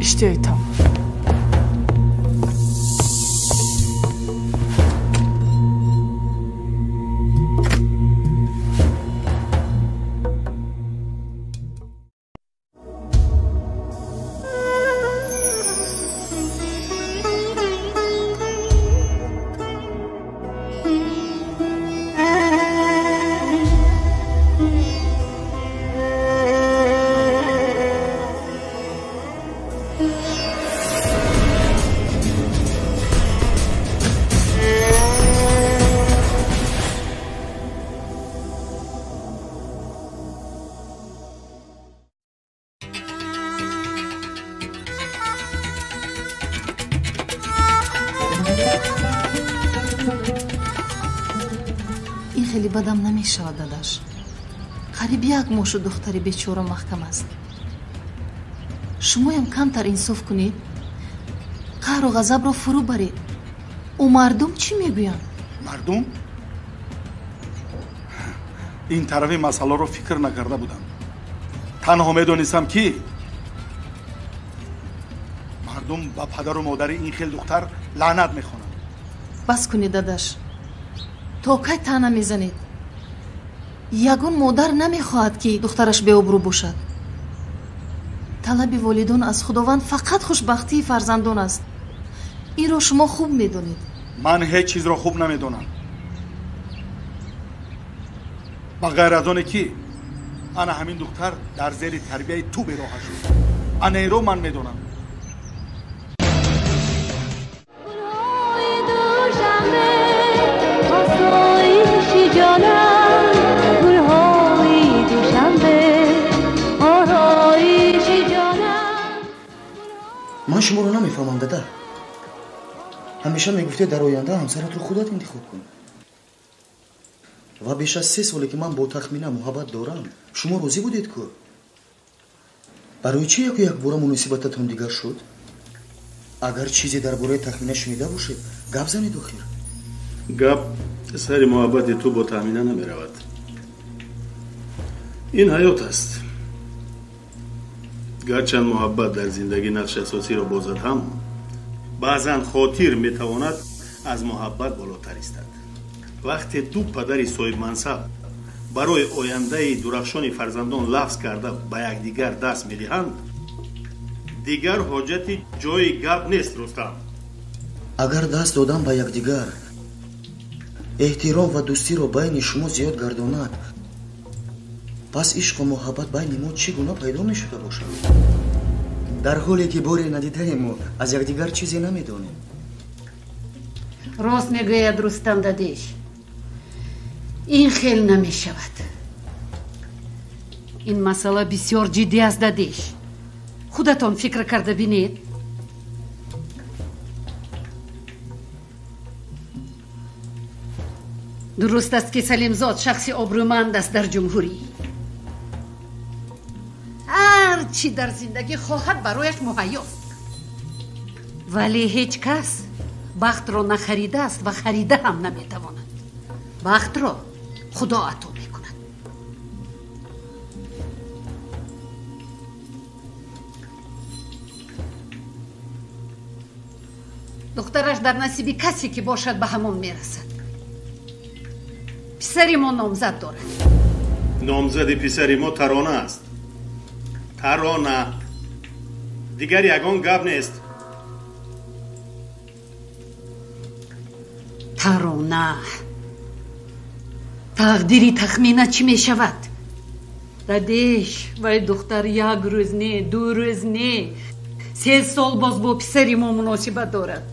Иштиҳои том. Хеле бадам намешавад, дадаш. Қариб як моҳ шуд духтари бечора маҳкам аст. Шумоям камтар инсоф кунед, қаҳру ғазабро фурӯ баред. Ӯ мардум чӣ мегӯянд? Мардум? Ин тарафи масъаларо фикр накарда будам. Танҳо медонистам, ки мардум ба падару модари ин хел духтар лаънат мехонанд. Бас кунед, дадаш. То кай таъна мезанед? Ягон модар намехоҳад, ки духтараш беобрӯ бошад. Талаби волидон аз Худованд фақат хушбахтии фарзандон аст. Инро шумо хуб медонед. Ман ҳеҷ чизро хуб намедонам, ба ғайр аз оне ки ана ҳамин духтар дар зери тарбияи ту бероҳа шуд. Ана инро ман медонам. Ман шуморо намефаҳмам, дада. Ҳамеша мегуфтед, дар оянда ҳамсаратро худат интихоб кун. Ва беш аз 3 соле ки ман бо Тахмина муҳаббат дорам, шумо розӣ будед ку? Барои чӣ яку якбора муносибататон дигар шуд? Агар чизе дар бораи Тахмина шунида бошед, гап занед охир. Гап сари муҳаббати ту бо Таҳмина намеравад. Ин ҳаёт аст. Гарчанд муҳаббат дар зиндагӣ нақши асосиро бозад ҳам, баъзан хотир метавонад аз муҳаббат болотар истад. Вақте ду падари соҳибмансаб барои ояндаи дурахшони фарзандон лафз карда ба якдигар даст медиҳанд, дигар ҳоҷати ҷои гап нест, Рустам. Агар даст додан ба якдигар эҳтиром ва дӯстиро байни шумо зиёд гардонад, пас ишқу муҳаббат байни мо чӣ гуна пайдо мешуда бошад? Дар ҳоле ки боре надидаему аз якдигар чизе намедонем. Рост мегӯяд Рустам, дадеш. Ин хел намешавад. Ин масъала бисёр ҷиддӣ аст, дадеш. Худатон фикр карда бинед. Дуруст аст, ки Салимзод шахси обрӯманд аст дар ҷумҳурӣ. Ҳар чӣ дар зиндагӣ хоҳад барояш муҳайёст. Вале ҳеҷ кас бахтро нахаридааст ва харида ҳам наметавонад. Бахтро Худо ато мекунад. Духтараш дар насиби касе ки бошад ба ҳамон мерасад. Писари мо номзад дорад. Номзади писари мо Тарона аст. Тарона. Дигар ягон гап нест. Тарона. Тақдири Тахмина чӣ мешавад? Дадеш, вай духтар як рӯз не, ду рӯз не, 3 сол боз бо писари мо муносибат дорад.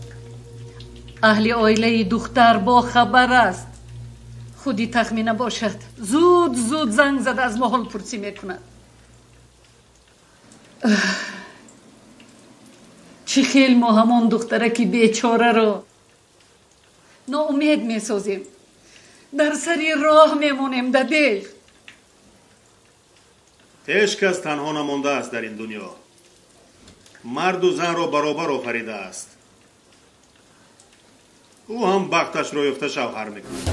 Аҳли оилаи духтар бохабар аст. Худи Тахмина бошад, зуд зуд занг зада аз мо ҳолпурсӣ мекунад. Чӣ хел мо ҳамон духтараки бечораро ноумед месозем, дар сари роҳ мемонем, дадеш. Ҳеҷ кас танҳо намондааст дар ин дунё. Марду занро баробар офаридааст. Ӯ ҳам бахташро ёфта шавҳар мекунад.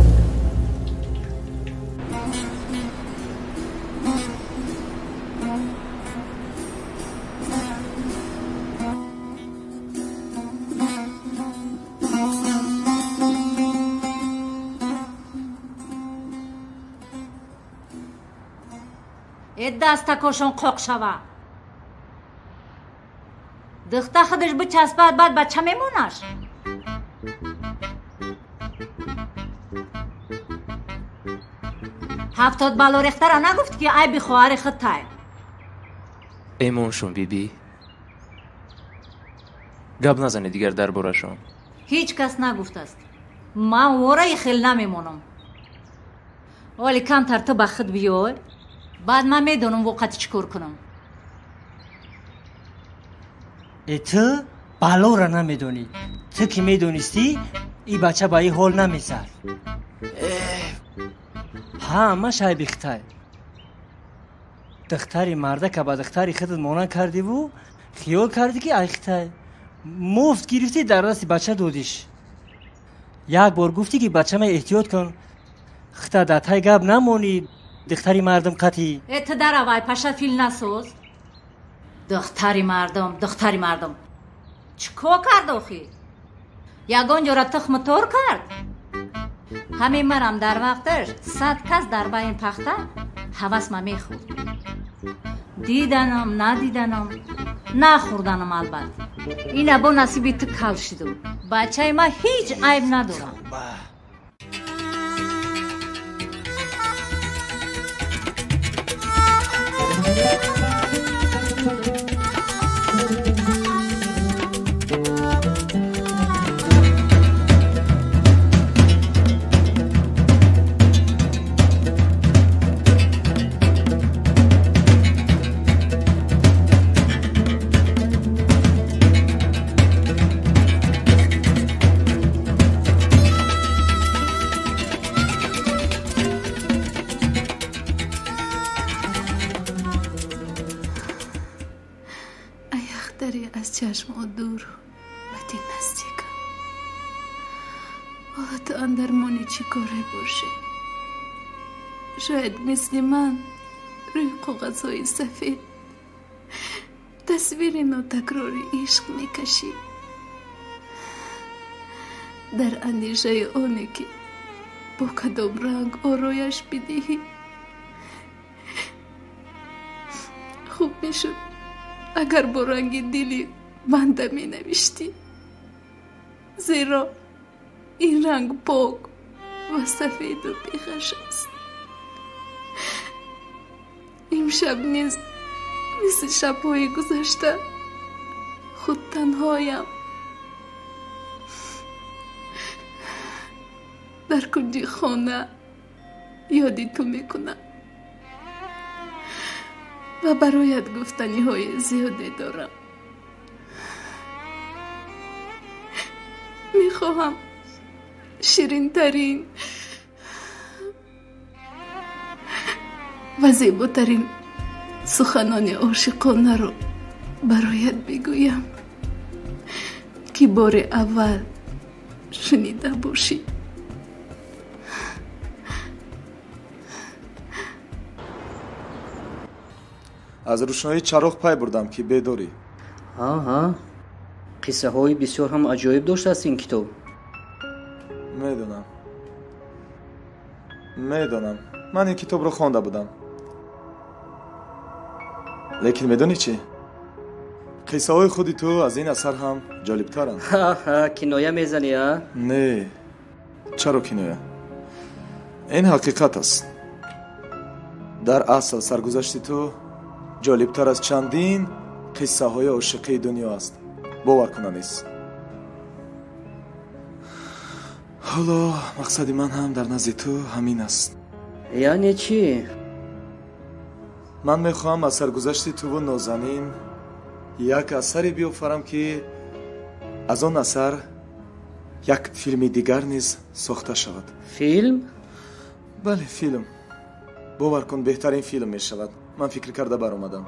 Э дастакошон қоқ шава. Духта худаш бичаспад, баъд бача мемонаш. 70 бало рехтара нагуфт ки айби хоҳари худ тай. Эмоншон биби. Гап назанед дигар дар борашон. Ҳеҷ кас нагуфтааст. Ман вораи хел намемонам. Вале камтар ту ба худ биёй, баъд ман медонам воқати чӣ кор кунам. Э ту балора намедонӣ. Ту ки медонистӣ, и бача ба ин ҳол намезад. Ҳамаш айби хитай. Духтари мардака ба духтари худат монанд кардиву хиёл кардӣ ки ай хитай. Муфт гирифтӣ, дар дасти бача додиш. Як бор гуфтӣ ки бачама эҳтиёт кун, хита дар тай гап намонӣ, духтари мардум қатӣ. Э ту даравай, паша фил насоз. Духтари мардум, духтари мардум. Чӣ кор кард охӣ? Ягон ҷора тухму тор кард? Ҳамин манам дар вақташ 100 кас дар байни пахта ҳавасма мехӯрд. Диданам, надиданам, нахӯрданам албат. Ина бо насиби ту кал шидум. Бачаи ман ҳеҷ айб надорам. Чашмҳо дур ба дил наздикам. Ҳоло ту андармони чӣ коре бошӣ? Шояд мисли ман рӯи коғазҳои сафед тасвири нотакрори ишқ мекашӣ. Дар андешаи оне ки бо кадом ранг орояш бидиҳӣ. Хуб мешуд агар бо ранги дили банда менавиштӣ, зеро ин ранг пок ва сафеду бехаш аст. Имшаб низ мисли шабҳои гузашта худ танҳоям. Дар кунҷи хона ёди ту мекунам ва бароят гуфтаниҳои зиёде дорам. Мехоҳам ширинтарин ва зеботарин суханони ошиқонаро бароят бигӯям, ки бори аввал шунида бошӣ. Аз рӯшноии чароғ пай бурдам, ки бедорӣ. Ҳа, ҳа, қиссаҳои бисёр ҳам аҷоиб доштааст ин китоб. Медонам, медонам, ман ин китобро хонда будам. Лекин медонӣ чӣ? Қиссаҳои худи ту аз ин асар ҳам ҷолибтаранд. Ҳа, ҳа, киноя мезанӣ, а? Не, чаро киноя? Ин ҳақиқат аст. Дар асл саргузашти ту ҷолибтар аз чандин қиссаҳои ошиқии дунё аст. Бовар кун, Анис. Ҳоло мақсади ман ҳам дар назди ту ҳамин аст. Яъне чӣ? Ман мехоҳам аз саргузашти туву Нозанин як асаре биёфарам, ки аз он асар як филми дигар низ сохта шавад. Филм? Бале, филм. Бовар кун, беҳтарин филм мешавад. Ман фикр карда баромадам.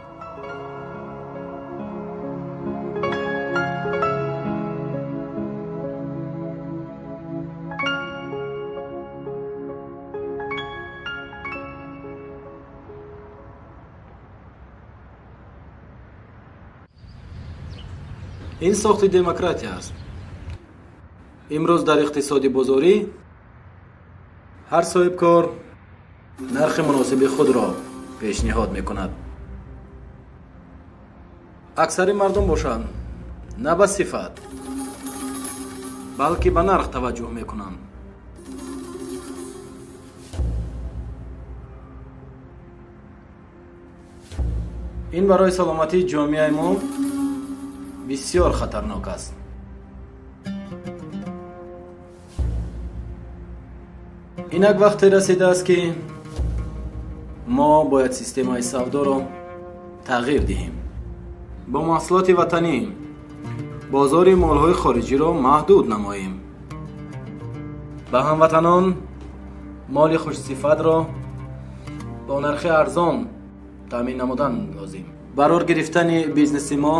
Ин сохти демократия аст. Имрӯз дар иқтисоди бозорӣ ҳар соҳибкор нархи муносиби худро Пешниҳод мекунад. Аксари мардум бошанд на ба сифат, балки ба нарх таваҷҷӯҳ мекунанд. Ин барои саломатии ҷомеаи мо бисёр хатарнок аст. Инак вақте расидааст, ки мо бояд системаи савдоро тағйир диҳем. Бо маҳсулоти ватанӣ бозори молҳои хориҷиро маҳдуд намоем. Ба ҳамватанон моли хушсифатро бо нархи арзон таъмин намудан лозим. Барор гирифтани бизнеси мо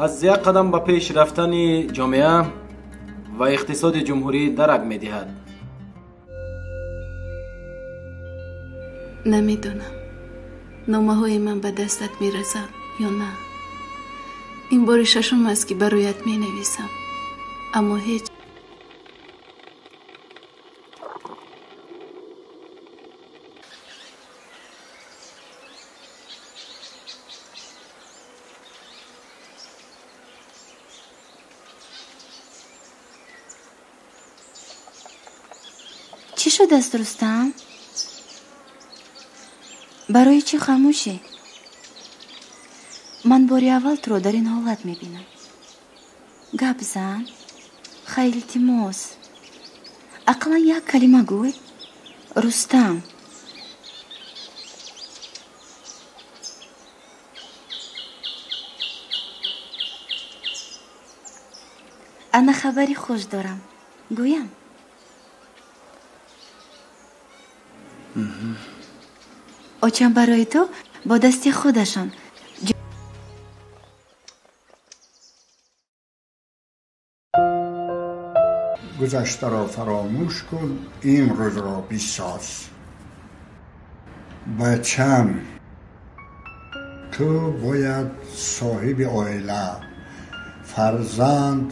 аз як қадам ба пеш рафтани ҷомеа ва иқтисоди ҷумҳурӣ дарак медиҳад. Намедонам, номаҳои ман ба дастат мерасанд ё на. Ин бори шашум аст, ки бароят менависам, аммо ҳеҷ Чӣ шудааст, Рустам? Барои чӣ хомӯшӣ? Ман бори аввал туро дар ин ҳолат мебинам. Гап зан, хай, илтимос. Ақаллан як калима гӯй. Рустам. Ана хабари хуш дорам. Гӯям. Очам барои ту бо дасти худашон Гузаштаро фаромӯш кун, имрӯзро бисоз. Бачам, ту бояд соҳиби оила, фарзанд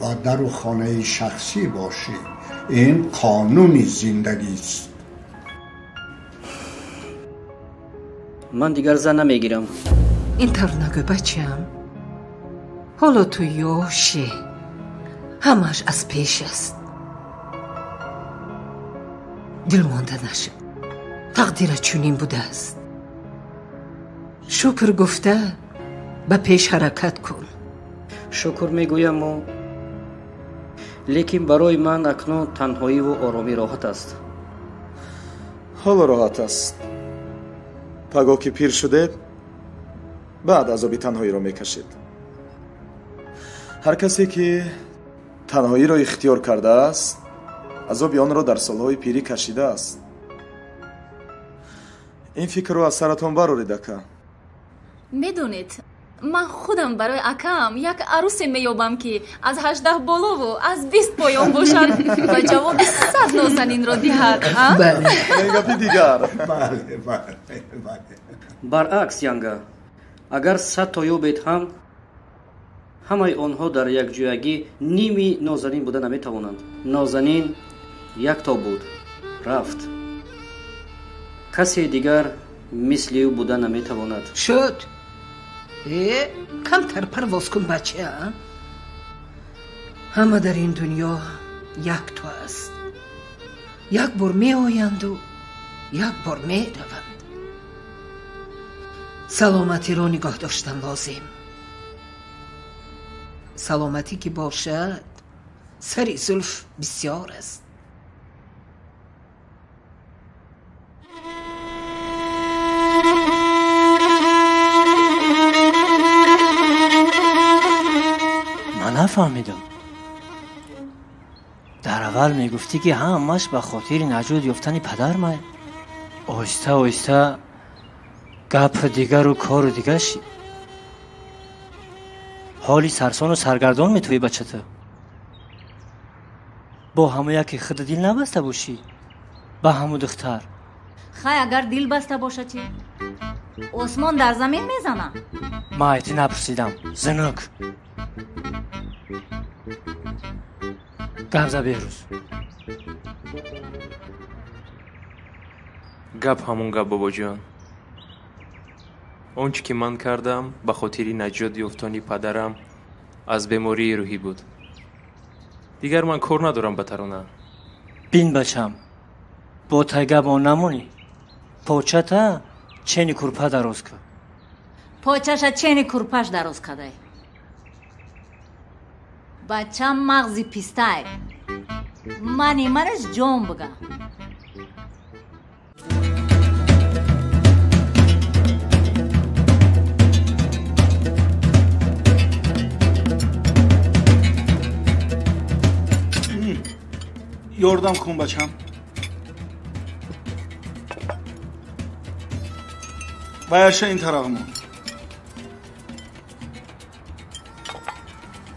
ва дару хонаи шахсӣ бошӣ. Ин қонуни зиндагист. Ман дигар зан намегирам. Ин тавр нагӯ, бачам. Ҳоло ту ёшӣ, ҳамааш аз пеш аст. Дилмонда нашав, тақдират чунин будааст. Шукр гуфта ба пеш ҳаракат кун. Шукр мегӯяму, лекин барои ман акнун танҳоиву оромӣ роҳат аст. Ҳоло роҳат аст. Пагоҳ ки пир шудед, баъд азоби танҳоиро мекашед. Ҳар касе ки танҳоиро ихтиёр кардааст, азоби онро дар солҳои пирӣ кашидааст. Ин фикрро аз саратон бароред, ака. Медонед, ман худам барои акаам як арусе меёбам, ки аз 18 болову аз 20 поён бошад ва ҷавоби 100 нозанинро диҳад. Гапи дигар. Баръакс, янга, агар 100 то ёбед ҳам, ҳамаи онҳо дар якҷоягӣ ними нозанин буда наметавонанд. Нозанин якто буд, рафт. Касе дигар мисли ӯ буда наметавонад. Шуд. Э, камтар парвоз кун, бача. Ҳама дар ин дунё якто аст. Як бор меоянду як бор мераванд. Саломатиро нигоҳ доштан лозим. Саломатӣ ки бошад, сари зулф бисёр аст. Ман нафаҳмидам. Дар аввал мегуфтӣ, ки ҳамаш ба хотири наҷот ёфтани падармай. Оҳиста оҳиста гапи дигару кору дигар шид. Ҳоли сарсону саргардон метавӣ, бачата. Бо ҳамо яке худа дил набаста бошӣ, ба ҳамо духтар. Хай, агар дил баста бошад чӣ? Осмон дар замин мезана? Ман айти напурсидам, зинук. Гап за, Беҳрӯз. Гап ҳамун гап, бобоҷон. Он чӣ ки ман кардам ба хотири наҷот ёфтани падарам аз бемории рӯҳӣ буд. Дигар ман кор надорам ба Тарона. Бин бачам, бо тайгабон намонӣ. Почата чени курпа дароз кун. Почаша чени курпаш дароз кадай. Бачам мағзи пистай. Мани манаш ҷон буга. Ёрдам кун бачам. Ваяша ин тараф мон.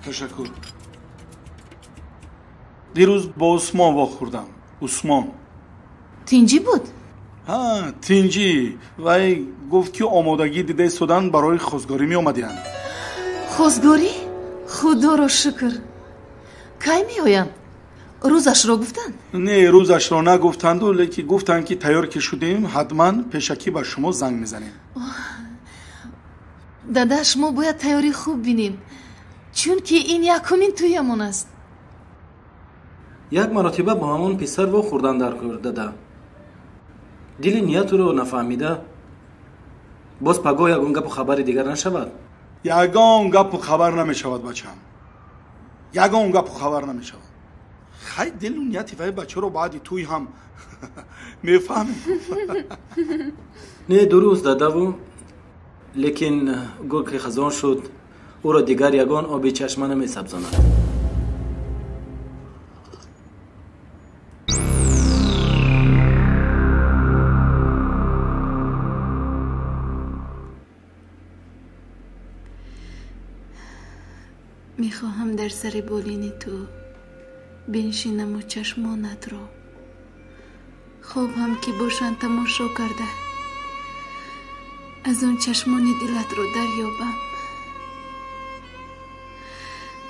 Ташаккур. Дирӯз бо Усмон вохӯрдам. Усмон. Тинҷӣ буд? Ҳа, тинҷӣ. Вай гуфт ки омодагӣ дида истодан барои хостгорӣ меомадиянд. Хостгорӣ? Худоро шукр. Кай меоянд? Рӯзашро гуфтанд? Не, рӯзашро нагуфтанду, лекин гуфтанд ки тайёр ки шудем, ҳатман пешакӣ ба шумо занг мезанем. Дадаш, мо бояд тайёрӣ хуб бинем, чунки ин якумин тӯямон аст. Як маротиба бо ҳамон писар вохӯрдан дар кор, дада. Дили ниятуро нафаҳмида, боз пагоҳ ягон гапу хабари дигар нашавад? Ягон гапу хабар намешавад, бачам. Ягон гапу хабар намешавад. Хай, дилу нияти вай бачаро баъди тӯй ҳам мефаҳмем. Не, дуруст, дадаву, лекин гул ки хазон шуд, ӯро дигар ягон оби чашма намесабзонад. Мехоҳам дар сари болини ту биншинаму чашмонатро хоб ҳам ки бошанд тамошо карда, аз он чашмони дилатро дарёбам.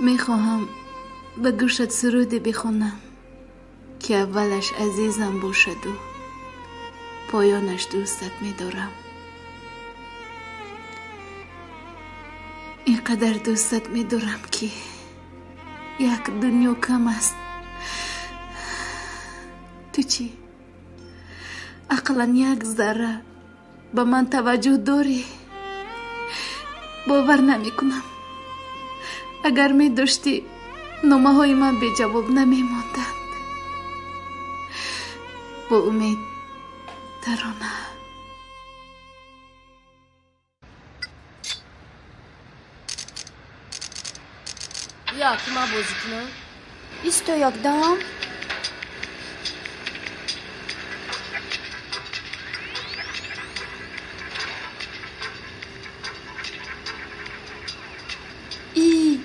Мехоҳам ба гӯшат суруде бихонам, ки аввалаш азизам бошаду поёнаш дӯстат медорам. Ин қадар дӯстат медорам, ки як дунё кам аст. Ту чӣ? Ақаллан як зарра ба ман таваҷҷӯҳ дорӣ? Бовар намекунам. Агар медоштӣ, номаҳои ман беҷавоб намемонданд. Бо умед, Тарона. Бия, ки ман бозӣ кунам. Исто якдам. И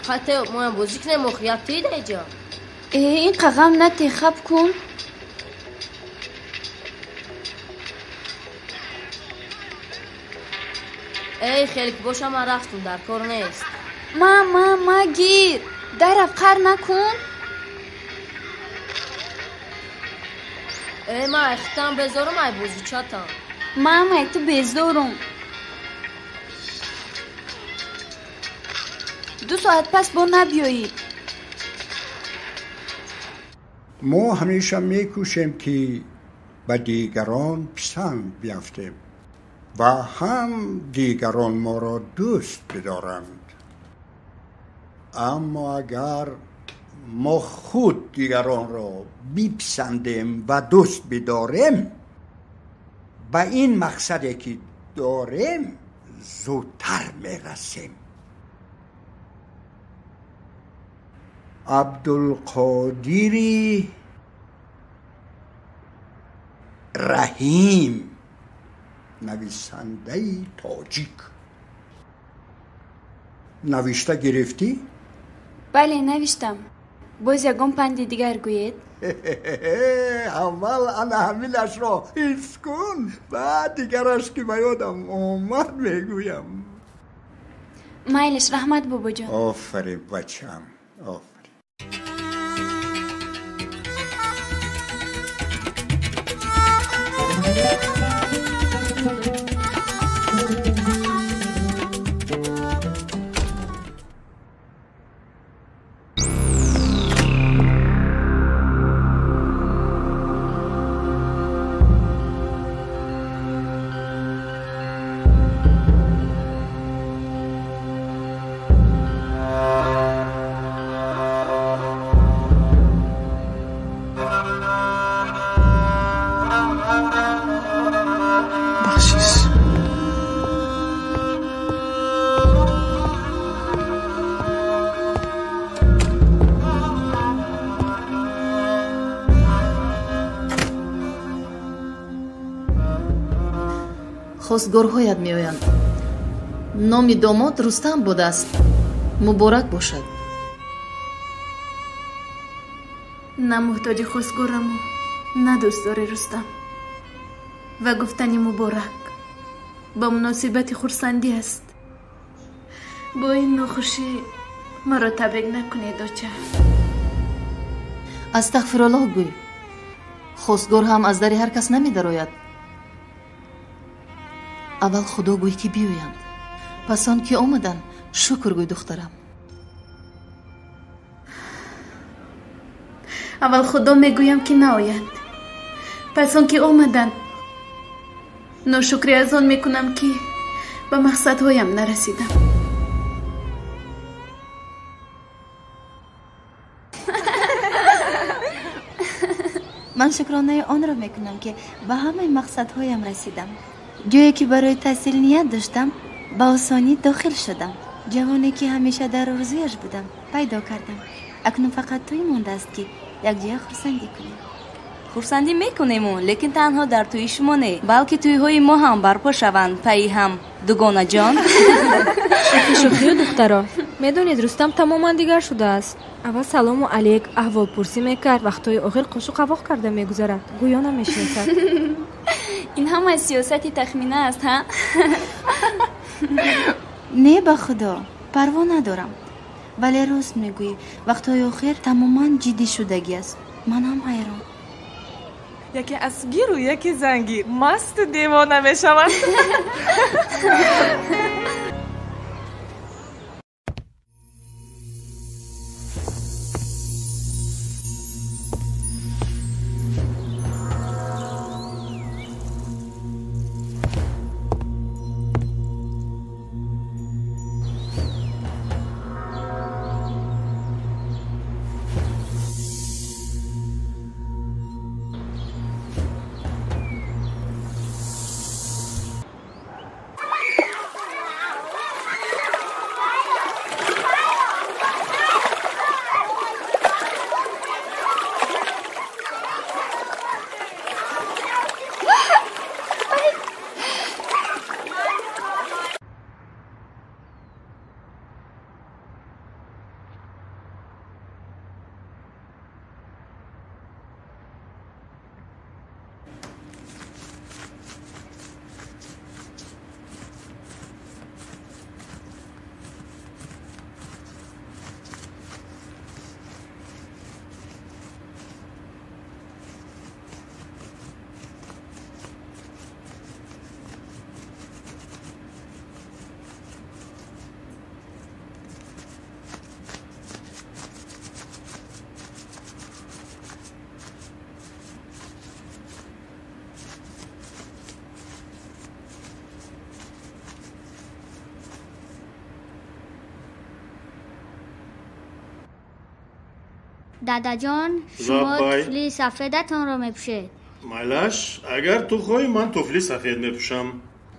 Хате, моям бозӣ кунем, охи як тӯи даиҷа. Э, ин қағам нате, хаб кун. Эй, хеле ки боша, ман рафтум, дар кор нест. Ма, ма, ма, гир. Дарав, қар накун. Эй, ман ай хитам безорум, ай бозичатам. Ман ай ту безорум. 2 соат пас бо набиёӣ. Мо ҳамеша мекӯшем, ки ба дигарон писанд биафтем ва ҳам дигарон моро дӯст бидоранд. Аммо агар мо худ дигаронро биписандем ва дӯст бидорем, ба ин мақсаде ки дорем зудтар мерасем. Абдулқодири Раҳим, нависандаи тоҷик. Навишта гирифтӣ? Бале, навиштам. Боз ягон панди дигар гӯед? Аввал ана ҳаминашро ҳифз кун, баъд дигараш ки ба ёдам омад мегӯям. Майлиш, раҳмат, бобоҷон. Офарин, бачам, офарин. Хостгорҳоят меоянд. Номи домод Рустам будааст. Муборак бошад. На муҳтоҷи хостгораму, на дӯстдори Рустам. Ва гуфтани муборак ба муносибати хурсандӣ аст. Бо ин нохушӣ маро табрик накунед, оча. Астағфируллоҳ гӯй. Хостгор ҳам аз дари ҳар кас намедарояд. Аввал худо гӯй ки биёянд. Пас он ки омаданд, шукр гӯй, духтарам. Аввал худо мегӯям ки наоянд. Пас он ки омаданд, ношукрӣ аз он мекунам ки ба мақсадҳоям нарасидам. Ман шукронаи онро мекунам ки ба ҳамаи мақсадҳоям расидам. Ҷое ки барои таҳсил ният доштам, ба осонӣ дохил шудам. Ҷавоне ки ҳамеша дар орзуяш будам, пайдо кардам. Акнун фақат тӯй мондааст ки якҷоя хурсандӣ кунем. Хурсандӣ мекунему, лекин танҳо дар тӯи шумо не, балки тӯйҳои мо ҳам барпо шаванд пайи ҳам. Дугонаҷон. Шӯхӣ шӯхию духтаро, медонед, Рустам тамоман дигар шудааст. Аввал салому алейк, аҳволпурсӣ мекард, вақтҳои охир қошу қавоқ карда мегузарад, гӯё намешиносад. Ин ҳама сиёсати тахмина аст, ҳа? Не, ба худо, парво надорам. Вале рост мегӯӣ, вақтҳои охир тамоман ҷиддӣ шудагӣ аст. Ман ҳам ҳайрон. Яке асгиру, яке зангир, масту девона мешаванд. Дадаҷон, шумо туфли сафедатонро мепӯшед. Майлаш, агар ту хоҳӣ, ман туфли сафед мепӯшам.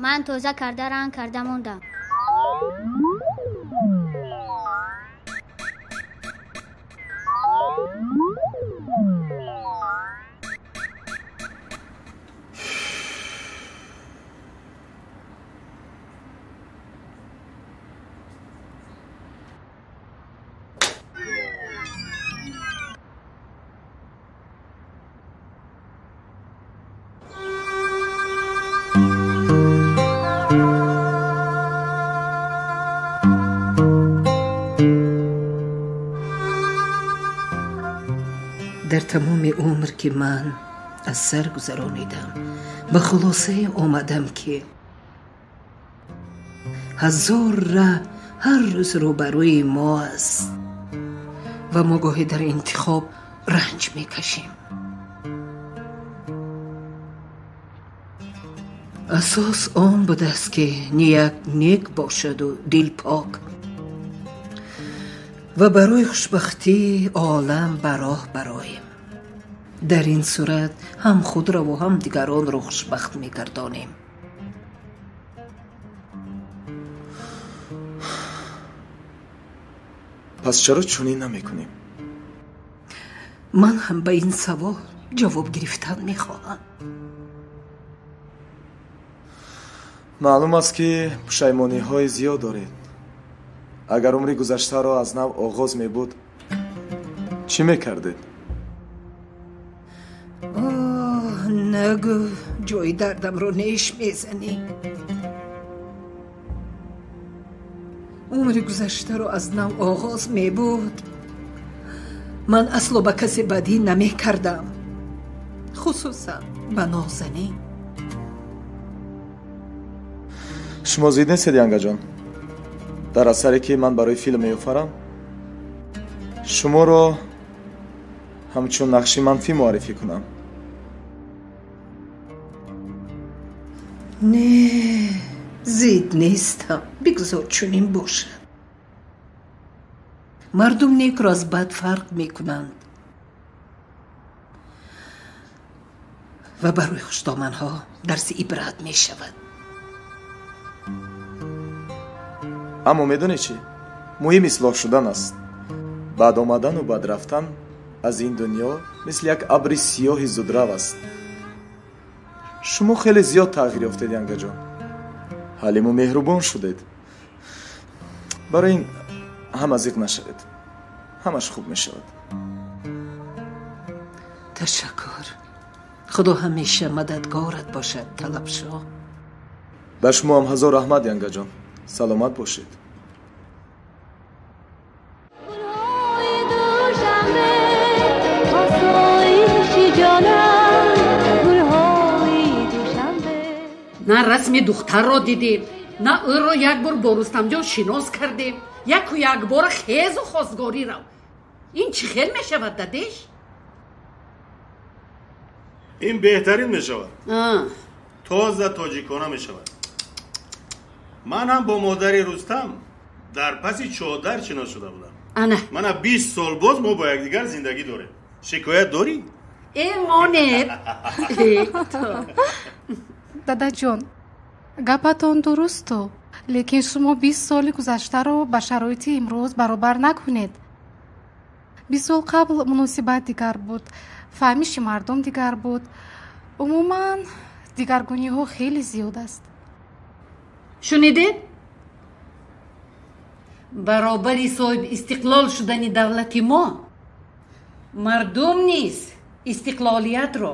Ман тоза карда ранг карда мондам. Дар тамоми умр ки ман аз сар гузаронидам, ба хулосае омадам, ки ҳазор раҳ ҳар рӯз рӯбарӯи мо аст ва мо гоҳе дар интихоб ранҷ мекашем. Асос он будааст, ки ният нек бошаду дил пок ва барои хушбахтии олам ба роҳ бароем. Дар ин сурат ҳам худро ҳам дигаронро хушбахт мегардонем. Пас чаро чунин намекунем? Ман ҳам ба ин савол ҷавоб гирифтан мехоҳам. Маълум аст, ки пушаймониҳои зиёд доред. Агар умри гузаштаро аз нав оғоз мебуд, чӣ мекардед? Оҳ, нагӯ, ҷои дардамро неш мезанӣ. Умри гузаштаро аз нав оғоз мебуд, ман асло ба касе бадӣ намекардам, хусусан ба Нозанин. Шумо зид нестед, Янгаҷон? Дар асаре, ки ман барои филм меофарам, шуморо ҳамчун нақши манфӣ муаррифӣ кунам. Не, зид нестам. Бигзор чунин бошад. Мардум некро аз бад фарқ мекунанд ва барои хушдоманҳо дарси ибрат мешавад. Аммо медонед чӣ? Муҳим ислоҳ шудан аст. Баъд омадану баъд рафтан аз ин дунё мисли як абри сиёҳи зудрав аст. Шумо хеле зиёд тағйир ёфтед, Янгаҷон. Ҳалиму меҳрубон шудед. Барои ин ҳама зиқ нашавед. Ҳамаш хуб мешавад. Ташаккур. Худо ҳамеша мададгорат бошад, Талабшоҳ. Ба шумо ҳам ҳазор раҳмат, Янгаҷон. Саломат бошед. На расми духтарро дидем, на ӯро як бор бо Рустамҷон шинос кардем. Яку якбора хезу хостгорӣ рав. Ин чӣ хел мешавад, дадеш? Ин беҳтарин мешавад. Тоза тоҷикона мешавад. Ман ҳам бо модари Рустам дар паси чодар шинос шуда будам. Ана. Мана 20 сол боз мо бо якдигар зиндагӣ дорем. Шикоят дорӣ? Э, монед. Дадаҷон, гапатон дурусту, лекин шумо 20 соли гузаштаро ба шароити имрӯз баробар накунед. 20 сол қабл муносибат дигар буд, фаҳмиши мардум дигар буд. Умуман, дигаргуниҳо хеле зиёд аст. Шунидед? Баробари соҳиби истиқлол шудани давлати мо мардум низ истиқлолиятро,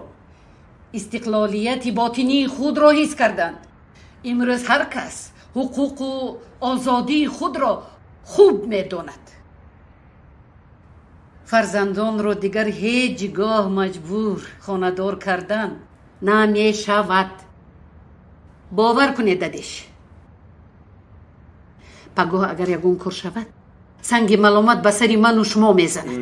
истиқлолияти ботинии худро ҳис карданд. Имрӯз ҳар кас ҳуқуқу озодии худро хуб медонад. Фарзандонро дигар ҳеҷ гоҳ маҷбур хонадор кардан намешавад. Бовар кунед, дадеш. Пагоҳ агар ягон кор шавад, санги маломат ба сари ману шумо мезанад.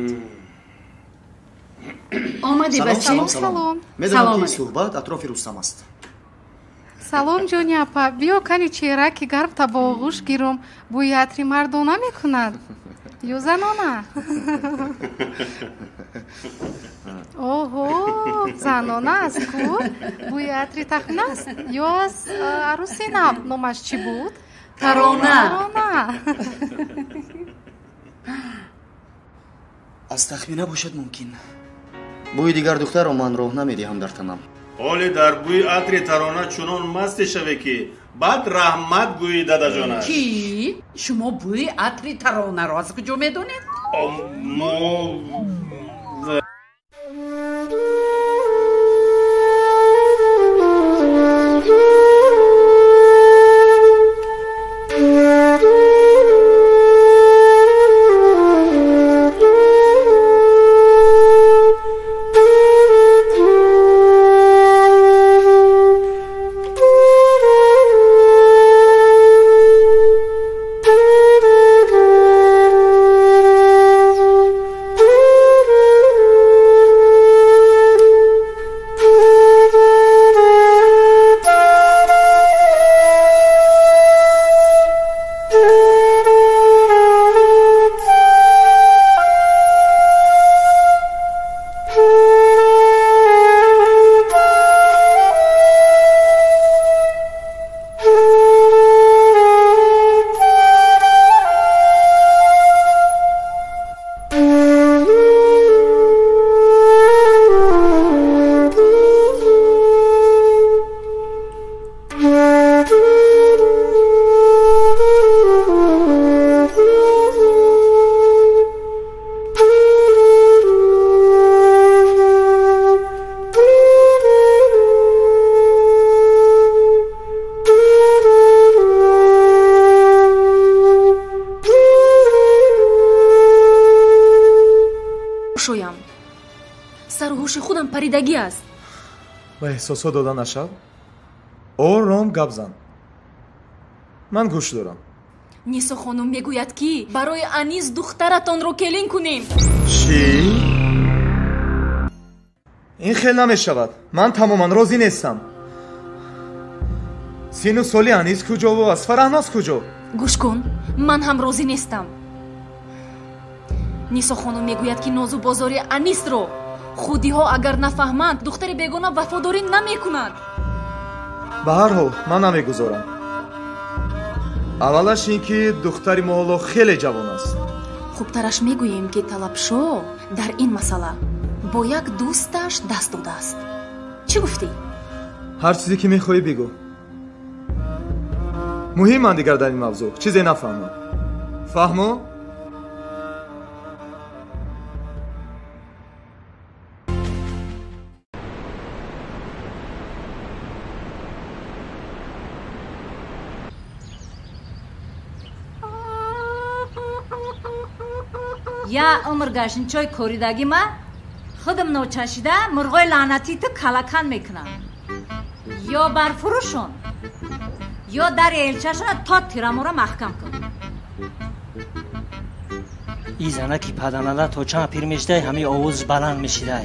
Омадӣ, бача? Салом. Медонам, ки суҳбат атрофи Рустам аст. Салом, ҷони апа. Биё, кани чеҳраки гармта бо оғӯш гирум. Бӯи атри мардона мекунад ё занона? Оҳо, занона аст ку. Бӯи атри тахмин аст ё аз арӯси нав? Номаш чӣ буд? Тарона. Тарона. Аз тахмина бошад мумкин. Бӯи дигар духтарро ман роҳ намедиҳам дар танам. Ҳоле дар бӯи атри Тарона чунон масте шаве, ки баъд раҳмат гӯӣ дадаҷонаш. Чӣ? Шумо бӯи атри Таронаро аз куҷо медонед? Мо Ҳуши худам паридагӣ аст. Ба эҳсосот дода нашав. Ором гап зан. Ман гӯш дорам. Нисо хонум мегӯяд, ки барои Анис духтаратонро келин кунем. Чӣ? Ин хел намешавад. Ман тамоман розӣ нестам. Сину соли Анис куҷову аз Фараҳноз куҷо? Гӯш кун, ман ҳам розӣ нестам. Нисо хонум мегӯяд, ки нозу бозори Анисро худиҳо агар нафаҳманд, духтари бегона вафодорӣ намекунад. Ба ҳар ҳол ман намегузорам. Аввалаш ин ки духтари мо ҳоло хеле ҷавон аст. Хубтараш мегӯем, ки Талабшо дар ин масъала бо як дӯсташ даст додааст. Чӣ гуфтӣ? Ҳар чизе ки мехоҳӣ бигӯ. Муҳим ман дигар дар ин мавзӯъ чизе нафаҳмам. Фаҳмо? Я умр гашинчой коридаги ма худам ночашида мурғои лаънатӣ ту калакан мекунам. Ё барфурӯшон, ё дари элчашона то тирамора маҳкам кун. И занаки паданала то чанд пир мешидай, ҳамаи овоз баланд мешидай.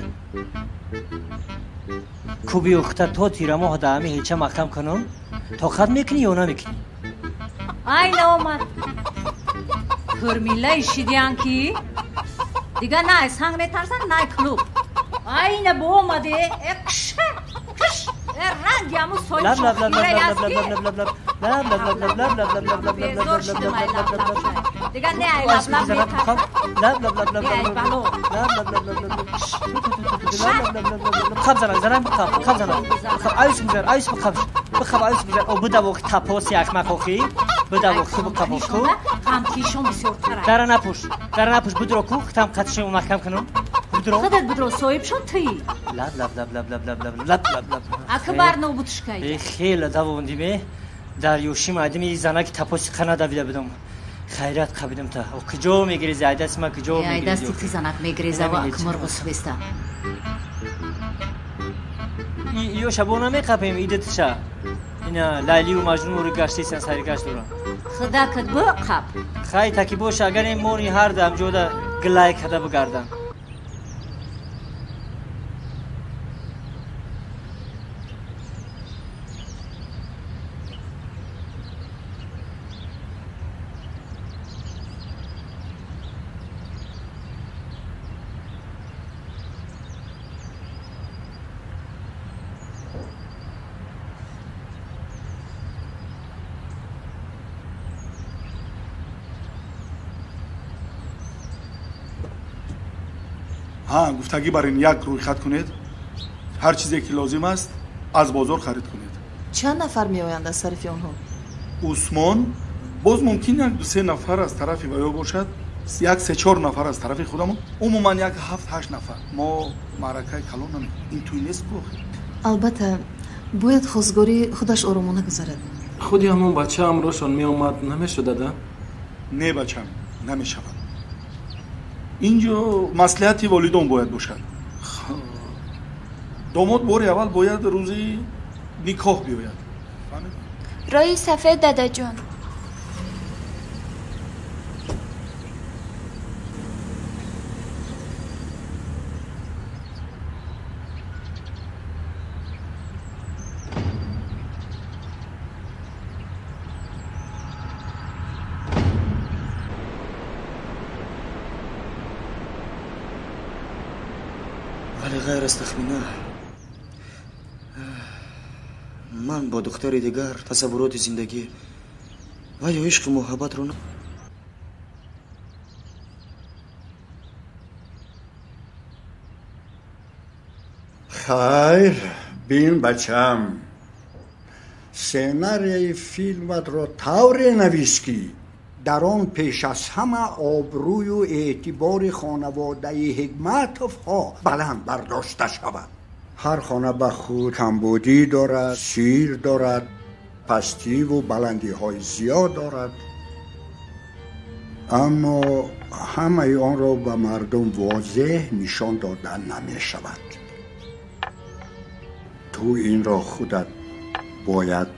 Куби ухта то тирамоҳ да ҳами ҳеча маҳкам кунам, тоқат мекунӣ ё намекунӣ? Ай наомад. Кӯрмиллаи шидиян ки дига на аз санг метарсанд, на клуб. Айна боомаде, э кш кш, э ранги ҳаму соҳибшохираи аст ки безор шидам ай лаблаб. Дига не ай лаблаб метарсанд, не ай бало. Бихаб занак, занак бихаб, бихаб занак. Бихаб, аюс бигзар, аюс бихаб. Бихаб, аюс бигзар. О, бидавохи тапоси ахмақ охи. Бидавохи бихаб ку. Қамтишон бисёртар аст. Дара напӯш, дара напӯш, бидро ку, хитам қатишем маҳкам кунам. Бидро. Худат бидро, соҳибшон туӣ. Лаб лаб лаб лаб лаб лаб лаб лаб лаб лаб. Ака бар нобудшкай. Э, хеле давондиме. Дар ёшим адими занаки тапоси қана давида будам. Хайрат қабидам та. О, куҷо мегирези? Ай дасти ман куҷо Ай мегирези? дасти ти занак мегиреза ва мурғу свиста. Ё шабо намеқапем идатша. Ина Лайлию Маҷнун рӯ гаштесан сари гашт дорам. Худакат биқап. Хай таки боша, агар ин мори ҳар дам ҷода гилай када бигардам. Ҳа, гуфтагӣ бар ин як рӯйхат кунед. Ҳар чизе ки лозим аст аз бозор харид кунед. Чанд нафар меоянд аз тарафи онҳо? Усмон, боз мумкин як ду се нафар аз тарафи ваё бошад, як се чор нафар аз тарафи худамон, умуман як ҳафт ҳашт нафар. Мо маъракаи калон намекунем. Ин тӯй нест ку охир. Албатта, бояд хостгорӣ худаш оромона гузарад. Худи ҳамон бача ҳамроҳшон меомад, намешуд, дада? Не, бачам, намешавад. Инҷо маслиҳати волидон бояд бошад. Домод бори аввал бояд рӯзи никоҳ биёяд. Роҳи сафед, дадаҷон. Вале ғайр аз тахмина ман бо духтари дигар тасаввуроти зиндагӣ ва ё ишқу муҳаббатро Хайр, бин бачам, сценарияи филматро тавре навис, ки дар он пеш аз ҳама обрӯю эътибори хонаводаи Ҳикматовҳо баланд бардошта шавад. Ҳар хона ба худ камбудӣ дорад, сир дорад, пастиву баландиҳои зиёд дорад, аммо ҳамаи онро ба мардум возеҳ нишон дода намешавад. Ту инро худат бояд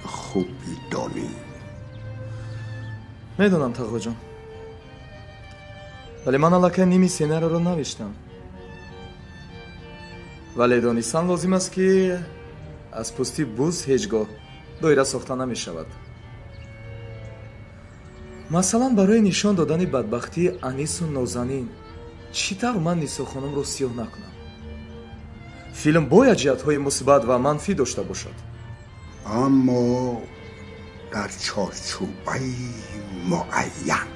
хуб бидонӣ. Медонам, Тағоҷон, вале ман аллакай ними сценариро навиштам. Вале донистан лозим аст, ки аз пӯсти буз ҳеҷ гоҳ доира сохта намешавад. Масалан, барои нишон додани бадбахтии Анису Нозанин чӣ тавр ман Нисохонумро сиёҳ накунам? Филм бояд ҷиҳатҳои мусбат ва манфӣ дошта бошад, аммо дар чорчӯбаи муайян.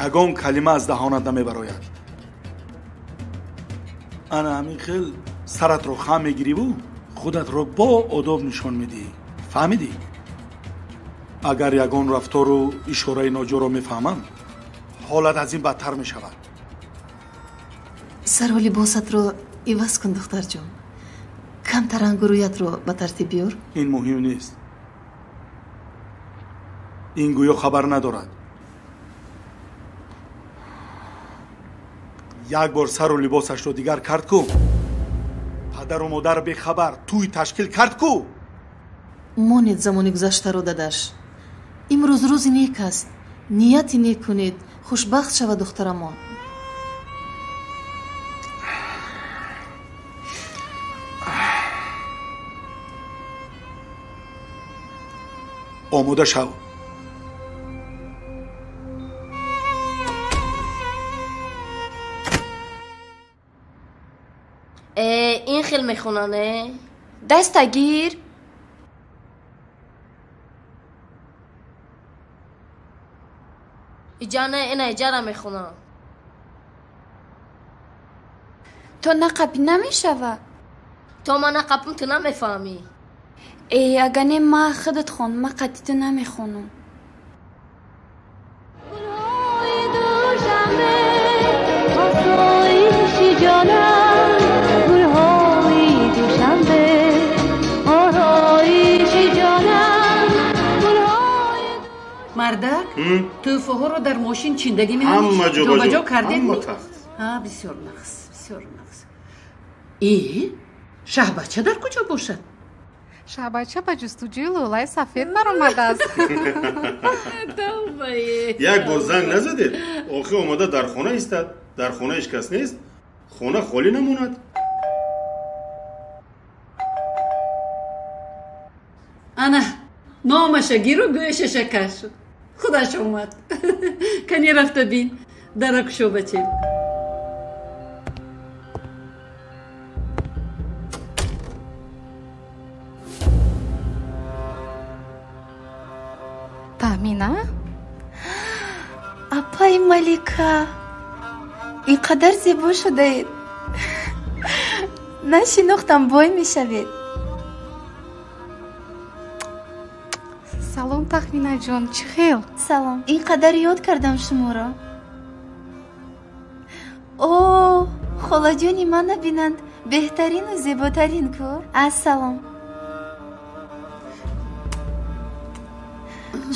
Ягон калима аз даҳонат намебарояд. Ана ҳамин хел саратро хам мегириву худатро бо одоб нишон медиҳӣ. Фаҳмидӣ? Агар ягон рафтору ишораи ноҷоро мефаҳмам, ҳолат аз ин бадтар мешавад. Сару либосатро иваз кун, духтарҷон. Камтар рангу рӯятро ба тартиб биёр. Ин муҳим нест. Ин гӯё хабар надорад. Як бор сару либосашро дигар кард ку, падару модар бехабар тӯй ташкил кард ку. Монед замони гузаштаро, дадаш. Имрӯз рӯзи нек аст. Нияти нек кунед, хушбахт шавад духтарамон. Омода шав. Ин хел мехонане. Даста гир. Иҷа не, ина иҷара мехонам. То нақапӣ намешава? То ман нақапам, ту намефаҳмӣ. Э, ага не, ма худат хон, ма қатъи ту намехонам. Мардак, тӯҳфаҳоро дар мошин чиндагӣ меҳанӣ? Ҷобаҷо кардед? Бисёр нағз, бисёр нағз. Э, Шаҳбача дар куҷо бошад? Шаҳбача ба ҷустуҷӯи лӯлаи сафед баромадааст. Як бор занг назадед? Охи омада дар хона истад. Дар хона ҳеҷ кас нест, хона холӣ намонад. Ана, номаша гиру гӯшаша каш. Худаш омад. Кани рафта бин, дара кушо, бачем. Таҳмина? Апаи Малика, ин қадар зебо шудаед. Нашинохтам, бой мешавед. Салом, Таҳминаҷон, чӣ хел? Салом. Ин қадар ёд кардам шуморо. О, холаҷони ман набинанд, беҳтарину зеботарин ку. Ассалом.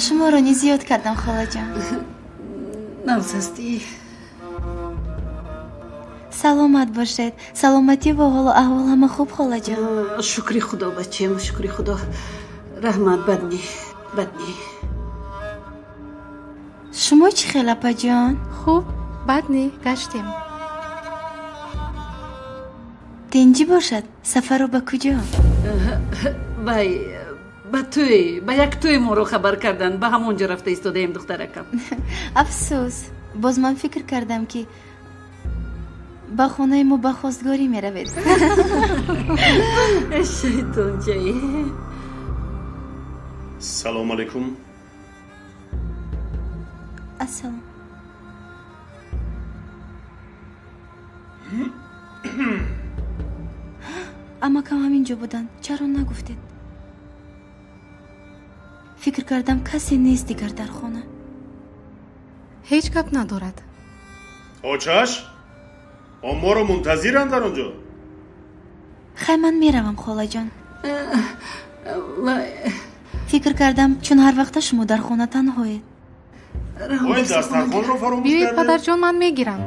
Шуморо низ ёд кардам, холаҷон. Нағз ҳастӣ? Саломат бошед. Саломатӣ ва ҳолу аҳвол ҳама хуб, холаҷон? Шукри Худо, бачем, шукри Худо. Раҳмат, бад не, бад не. Шумо чӣ хел, апаҷон? Хуб, бад не, гаштем. Тинҷӣ бошад? Сафарро ба куҷо? Вай, ба тӯй, ба як тӯй моро хабар карданд, ба ҳамон ҷо рафта истодаем, духтаракам. Афсӯс, боз ман фикр кардам, ки ба хонаи мо ба хостгорӣ меравед. Шайтончаи. Салом алейкум. Ассалом. Амакам ҳамин ҷо буданд, чаро нагуфтед? Фикр кардам, касе нест дигар дар хона. Ҳеҷ гап надорад. Очаш, он моро мунтазиранд дар он ҷо. Хай, ман меравам, холаҷон. Фикр кардам, чун ҳар вақта шумо дар хона танҳоед. Ой, дастархонро фаромӯш Биёед, кардед? Падарҷон, ман мегирам.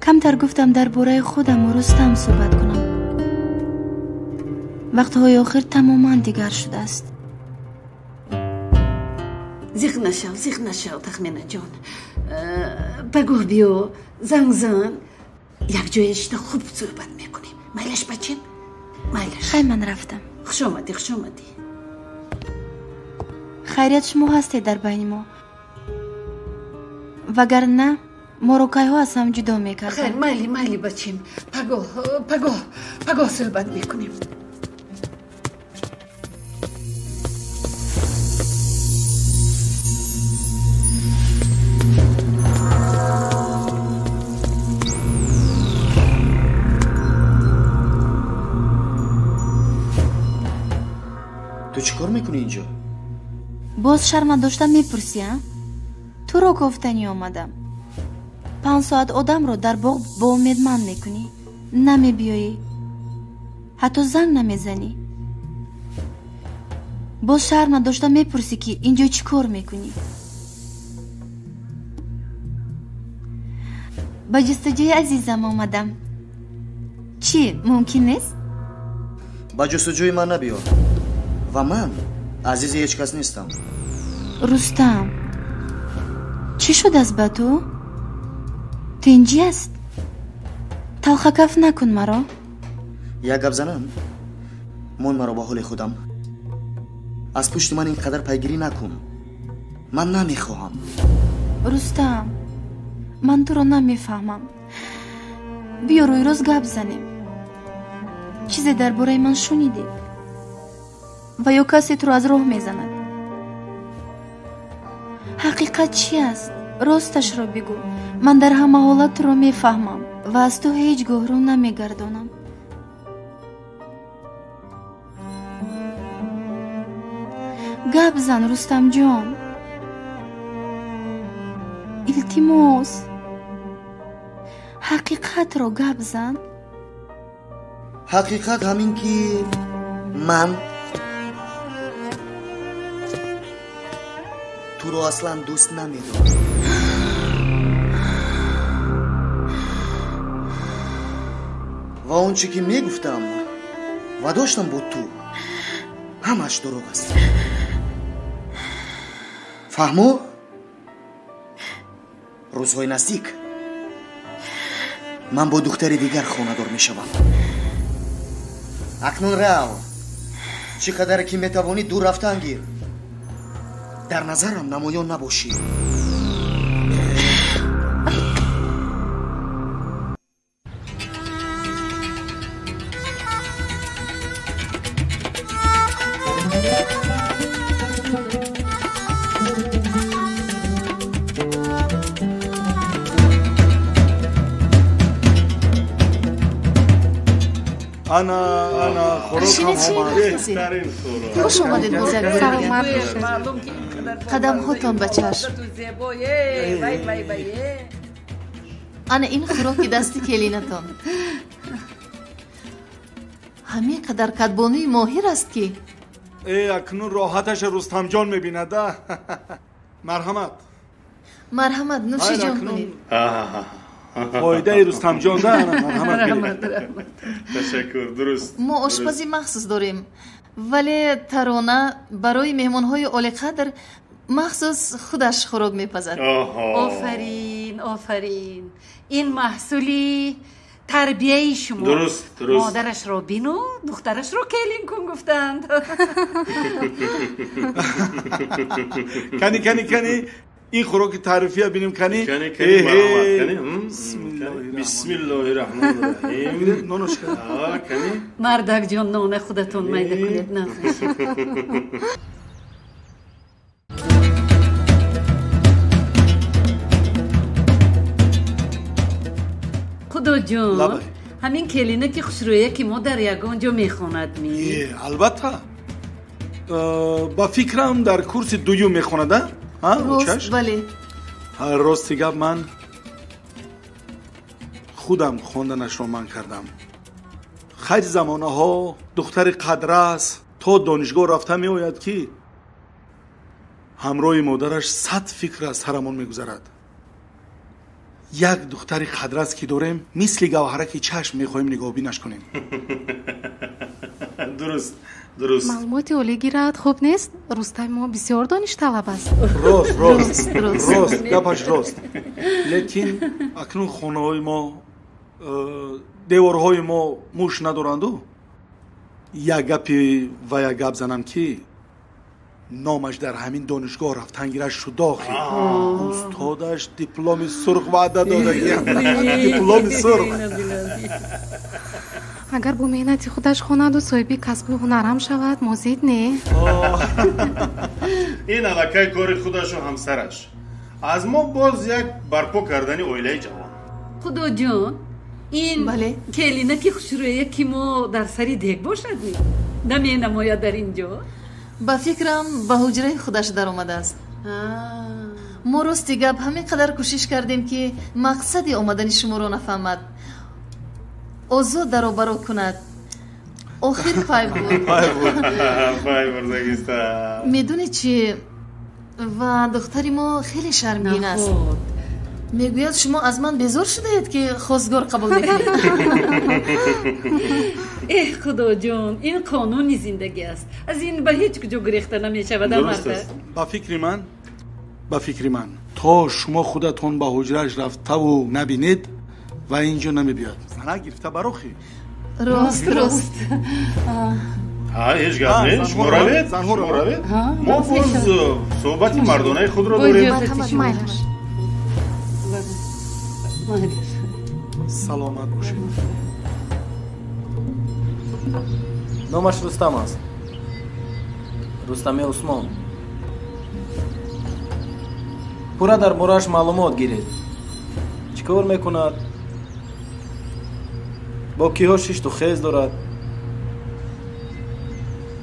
Камтар гуфтам дар бораи худаму Рустам суҳбат кунам. Вақтҳои охир тамоман дигар шудааст. Зиқ нашав, зиқ нашав, Тахминаҷон. Пагоҳ биё, занг зан, якҷоя шида хуб суҳбат мекунем. Майлаш, бачем? Майлаш. Хай, ман рафтам. Хуш омадӣ, хуш омадӣ. Хайрият шумо ҳастед дар байни мо. Вагарна моро кайҳо аз ҳам ҷудо мекарданд. Хайр, майли, майли, бачем. Пагоҳ, пагоҳ, пагоҳ суҳбат мекунем. Ту чӣ кор мекунӣ инҷо? Боз шарма дошта мепурсӣ, а? Туро кофтанӣ омадам. 5 соат одамро дар боғ бо умедманд мекунӣ. Намебиёӣ. Ҳатто занг намезанӣ. Боз шарм надошта мепурсӣ, ки инҷо чӣ кор мекунӣ. Ба ҷустуҷӯи азизам омадам. Чӣ, мумкин нест? Ба ҷустуҷӯи ман набиё. Ва ман азизи ҳеҷ кас нестам. Рустам, чӣ шудааст ба ту? Тинҷӣ аст? Талхакаф накун маро. Як гап занам, мон маро ба ҳоли худам. Аз пушти ман ин қадар пайгирӣ накун. Ман намехоҳам. Рустам, ман туро намефаҳмам. Биё рӯи рост гап занем. Чизе дар бораи ман шунидӣ? Ва ё касе туро аз роҳ мезанад? Ҳақиқат чи аст? Росташро бигӯ. Ман дар ҳама ҳолат туро мефаҳмам ва аз ту ҳеҷ гоҳ рӯ намегардонам. Гап зан, Рустамҷон. Илтимос, ҳақиқатро гап зан. Ҳақиқат ҳамин ки ман туро аслан дӯст намедорам. Ва он чӣ ки мегуфтам ва доштам бо ту, ҳамааш дурӯғ аст. Фаҳмо? Рӯзҳои наздик ман бо духтари дигар хонадор мешавам. Акнун рав. Чӣ қадаре ки метавонӣ дур рафтан гир. Дар назарам намоён набошӣ. Ана, ана, хӯрокам омад. Беҳтарин хӯрок. Хуш омадед боз як бори дигар. Қадамҳотон ба чашм. Ана ин хӯроки дасти келинатон. Ҳамин қадар кадбонуи моҳир аст ки. Э, акнун роҳаташа Рустамҷон мебинад, а? Марҳамат. Марҳамат, нӯшиҷон кунед. Фоидаи Рустамҷон да, марҳамат. Ташаккур, дуруст. Мо ошпази махсус дорем, вале Тарона барои меҳмонҳои олиқадр махсус худаш хӯрок мепазад. Офарин, офарин. Ин маҳсули тарбияи шумо. Дуруст, дуруст. Модарашро бину, духтарашро келин кун гуфтанд. Кани, кани, кани. Ин хӯроки таърифия бинем, кани. Кани, кани, марҳамат, кани. Бисмиллоҳи раҳмони раҳим. Нонушка. Кани. Мардакҷон, нона худатон майда кунед, на. Худоҷон, ҳамин келина ки хушрӯя ки мо дар ягон ҷо мехонад ми? Албатта. Ба фикрам дар курси дуюм мехонад, а? Рост, бале. Рости гап, ман худам хонданашро ман кардам. Хайри замонаҳо духтари қадрас то донишгоҳ рафта меояд ки ҳамроҳи модараш 100 фикр аз сарамон мегузарад. Як духтари қадрас ки дорем, мисли гавҳараки чашм мехоҳем нигоҳбинаш кунем. Дуруст, дуруст. Маълумоти олӣ гирад хуб нест? Рустами мо бисёр доништалаб аст. Рост, рост, рост, гапаш рост. Лекин акнун хонаҳои мо, деворҳои мо муш надоранду. Як гапи ва як гап занам ки номаш дар ҳамин донишгоҳ рафтан гираш шуд охир. Устодаш дипломи сурх ваъда додагӣ. Дипломи сурх. Агар бо меҳнати худаш хонаду соҳиби касбу ҳунарам шавад, мо зид не. Ин аллакай кори худашу ҳамсараш. Аз мо боз як барпо кардани оилаи ҷавон. Худоҷон, ин келинаки хушрӯя ки мо дар сари дег бошад, наменамояд дар ин ҷо? Ба фикрам, ба ҳуҷраи худаш даромадааст. Мо рости гап ҳамин қадар кӯшиш кардем, ки мақсади омадани шуморо нафаҳмад, озод даробаро кунад. Охир пай буд. Пай бурдагиста. Медонед чи, ва духтари мо хеле шармгин аст. Мегӯяд, шумо аз ман безор шудаед, ки хостгор қабул мекунед. Эҳ, худоҷон, ин қонуни зиндагӣ аст. Аз ин ба ҳеҷ куҷо гурехта намешавад. Ба фикри ман, то шумо худатон ба ҳуҷрааш рафтаву набинед, ва ин ҷо намебиёд. Зана гирифта барохӣ. Рост, рост. Ҳеҷ гап не, шумо равед, шумо равед. Мо боз суҳбати мардонаи худро дорем. Саломат бошед. Номаш Рустам аст. Рустами Усмон. Пурра дар борааш маълумот гиред. Чӣ кор мекунад? Бо киҳо шишту хез дорад?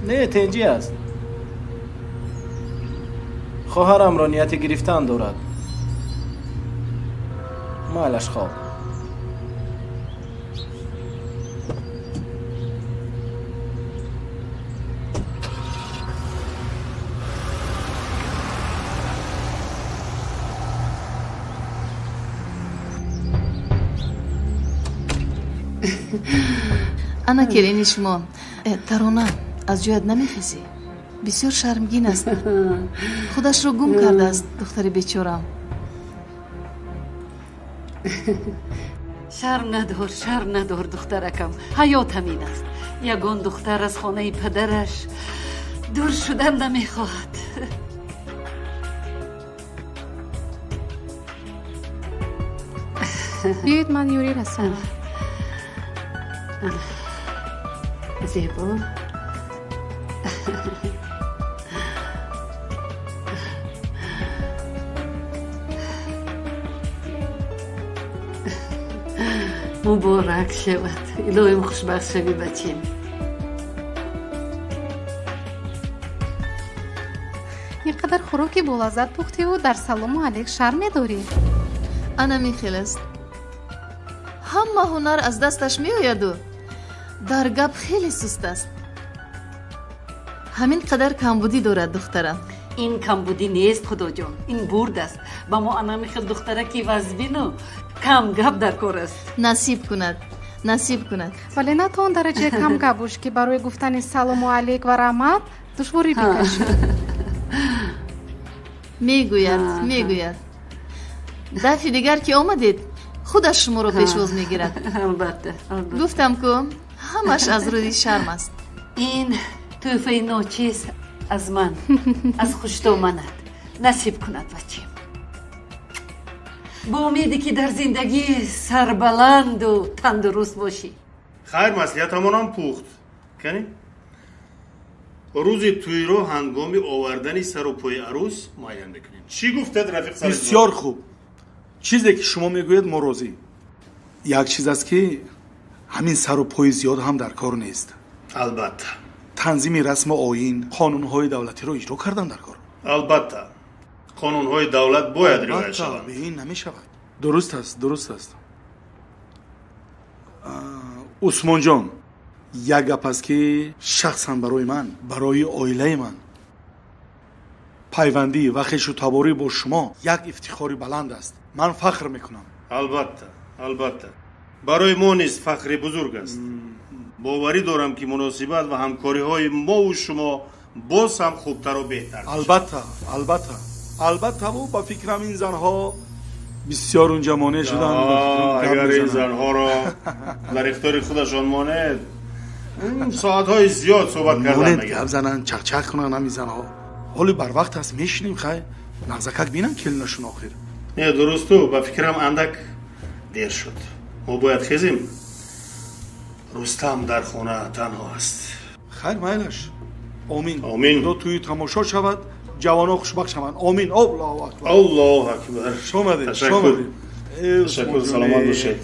Не, тенҷӣ аст. Хоҳарамро нияти гирифтан дорад. Майлаш хоб. Ана келини шумо. Тарона, аз ҷоят намехезӣ? Бисёр шармгин аст. Худашро гум кардааст, духтари бечорам. Шарм надор, шарм надор, духтаракам. Ҳаёт ҳамин аст. Ягон духтар аз хонаи падараш дур шудан намехоҳад. Биёед, ман ёрӣ расонам. Зебо. Муборак шавад. Илоҳим хушбахт шавӣ, бачем. Ин қадар хӯроки болаззат пухтиву дар салому алейк шарм медорӣ. Ана михел аст. Ҳама ҳунар аз дасташ меояду дар гап хеле суст аст. Ҳамин қадар камбудӣ дорад духтарам. Ин камбудӣ нест, худоҷон, ин бурд аст. Ба мо ана михел духтараки вазбину камгап дар кор аст. Насиб кунад, насиб кунад. Вале на то он дараҷа камгап бош, ки барои гуфтани салому алейк ва раҳмат душворӣ бикашӣ. Мегӯяд, мегӯяд. Дафъи дигар ки омадед, худаш шуморо пешвоз мегирад. Албатта, албатта. Гуфтам ку, ҳамаш аз рӯи шарм аст. Ин тӯҳфаи ночиз аз ман, аз хуштоманат. Насиб кунад, бачем. Бо умеде ки дар зиндагӣ сарбаланду тандуруст бошӣ. Хайр, маслиҳатамонам пухт. Кани? Рӯзи тӯйро ҳангоми овардани сару пои арӯс муайян мекунем. Чӣ гуфтед, рафиқ Саридзод? Бисёр хуб. Чизе ки шумо мегӯед, мо розӣ. Як чиз аст, ки ҳамин сару пои зиёд ҳам дар кор нест. Албатта. Танзими расму оин, қонунҳои давлатиро иҷро кардан дар кор. Албатта. Қонунҳои давлат бояд риоя шаванд. Бе ин намешавад. Дуруст аст, дуруст аст. Усмонҷон, як гап аст, ки шахсан барои ман, барои оилаи ман пайвандӣ ва хешу таборӣ бо шумо як ифтихори баланд аст. Ман фахр мекунам. Албатта, албатта. Барои мо низ фахри бузург аст. Боварӣ дорам, ки муносибат ва ҳамкориҳои мову шумо боз ҳам хубтару беҳтар. Албатта, албатта, албатта. Ба фикрам, ин занҳо бисёр унҷа монеъ шуданд. Агар ин занҳоро дар ихтиёри худашон монед, соатҳои зиёд суҳбат кардан. Гап зананд, чақчақ кунанд ҳамин занҳо. Ҳоли барвақт аст, мешинем, хай нағзакак бинам келинашон охир. Не, дурусту, ба фикрам, андак дер шуд. Мо бояд хезем. Рустам дар хона танҳо аст. Хайр, майлаш. Омин. Омин. Худо тӯи тамошо шавад, ҷавонон хушбахт шаванд. Омин. Аллоҳу акбар. Аллоҳу акбар. Хуш омадед. Хуш омадед. Ташаккур. Саломат бошед.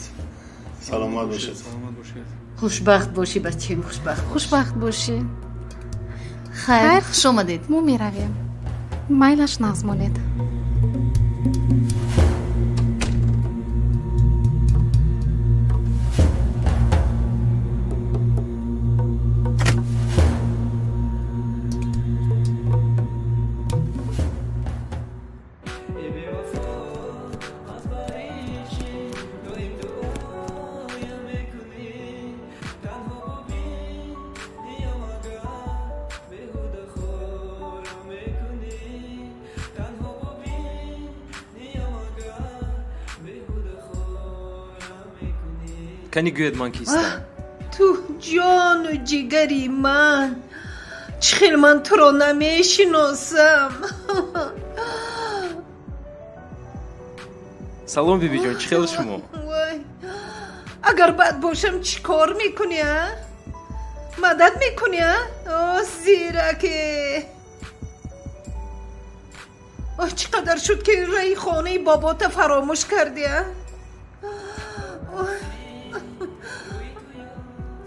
Саломат бошед. Саломат бошед. Хушбахт бошӣ, бачаем, хушбахт. Хушбахт бошӣ. Хайр, хуш омадед. Мо меравем. Майлаш, нағз монед. Кани, гӯед, ман кистам? Ту ҷону ҷигари ман, чӣ хел ман туро намешиносам? Салом, бибиҷон, чӣ хел шумо? Вой, агар бад бошам, чӣ кор мекунӣ, а? Мадад мекунӣ, а? О, зираке! О, чӣ қадар шуд, ки раи хонаи бобота фаромӯш кардӣ, а?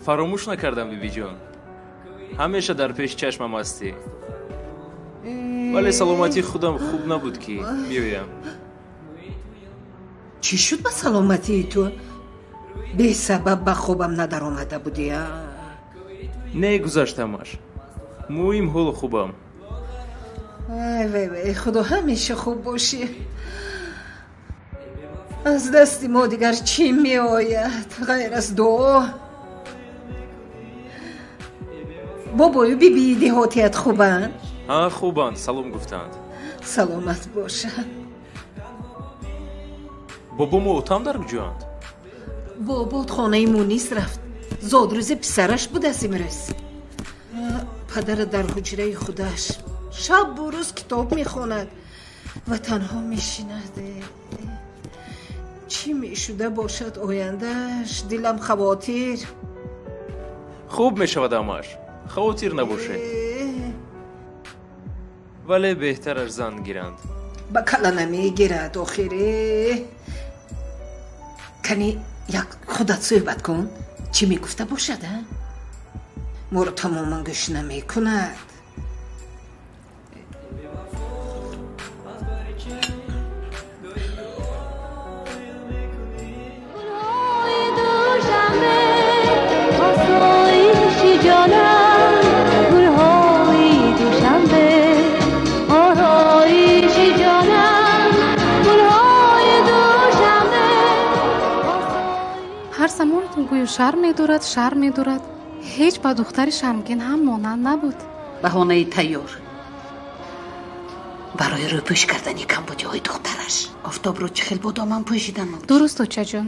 Фаромӯш накардам, бибиҷон, ҳамеша дар пеши чашмам ҳастӣ, вале саломатии худам хуб набуд, ки биёям. Чӣ шуд ба саломатии ту? Бесабаб ба хобам надаромада будӣ, а? Не, гузашт ҳамаш. Муҳим, ҳоло хубам. Вай, вай, вай, худо, ҳамеша хуб бошӣ. Аз дасти мо дигар чӣ меояд, ғайр аз дуо? Бобою бибии деҳотият хубанд? Ҳа, хубанд, салом гуфтанд. Саломат бошанд. Бобому отам дар куҷоанд? Бобот хонаи Мунис рафт. Зодрӯзи писараш будааст имрӯз. Падара дар ҳуҷраи худаш шабу рӯз китоб мехонад ва танҳо мешинад. Чӣ мешуда бошад ояндааш? Дилам хавотир. Хуб мешавад ҳамаш, хавотир набошед. Вале беҳтараш зан гиранд. Ба кала намегирад охире. Кани, як худат суҳбат кун, чӣ мегуфта бошад, а? Моро тамоман гӯш намекунад. Ҳар замон гӯё шарм медорад, шарм медорад. Ҳеҷ ба духтари шармгин ҳам монанд набуд. Баҳонаи тайёр барои рӯпӯш кардани камбудиҳои духтараш. Офтобро чӣ хел бо доман пӯшидан мумкин? Дуруст, очаҷон.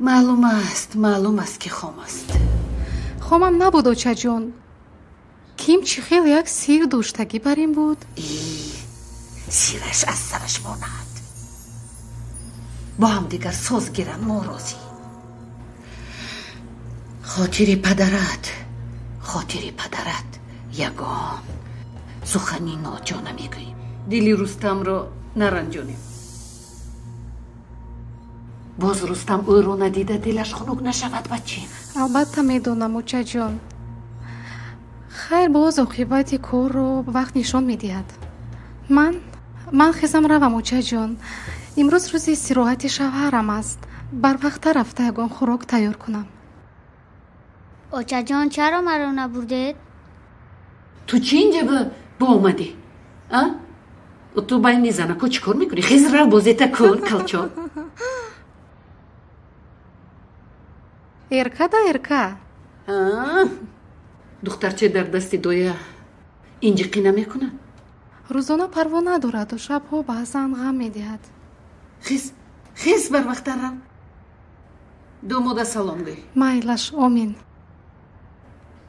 Маълум аст, маълум аст, ки хом аст. Хомам набуд, очаҷон. Ким чӣ хел як сир доштагӣ бар ин буд. Сираш аз сараш монад. Бо ҳамдигар соз гиранд, мо розӣ. Хотири падарат, хотири падарат, ягон сухани ноҷо намегӯем. Дили Рустамро наранҷонем. Боз Рустам ӯро надида дилаш хунук нашавад, бачим. Албатта, медонам, очаҷон. Хайр, боз оқибати корро вақт нишон медиҳад. Ман хезам равам, очаҷон. Имрӯз рӯзи истироҳати шавҳарам аст. Барвақта рафта ягон хӯрок тайёр кунам. Очаҷон, чаро маро набурдед? Ту чӣ инҷа бо омадӣ, а? Ту байни занако чӣ кор мекунӣ? Хез, рав, бозета кун, калчо. Эрка да эрка. Духтарче дар дасти доя инҷиқӣ намекунад? Рӯзона парво надораду шабҳо баъзан ғам медиҳад. Хез, хез, барвақттар рав. Домода салом гӯй. Майлаш, омин.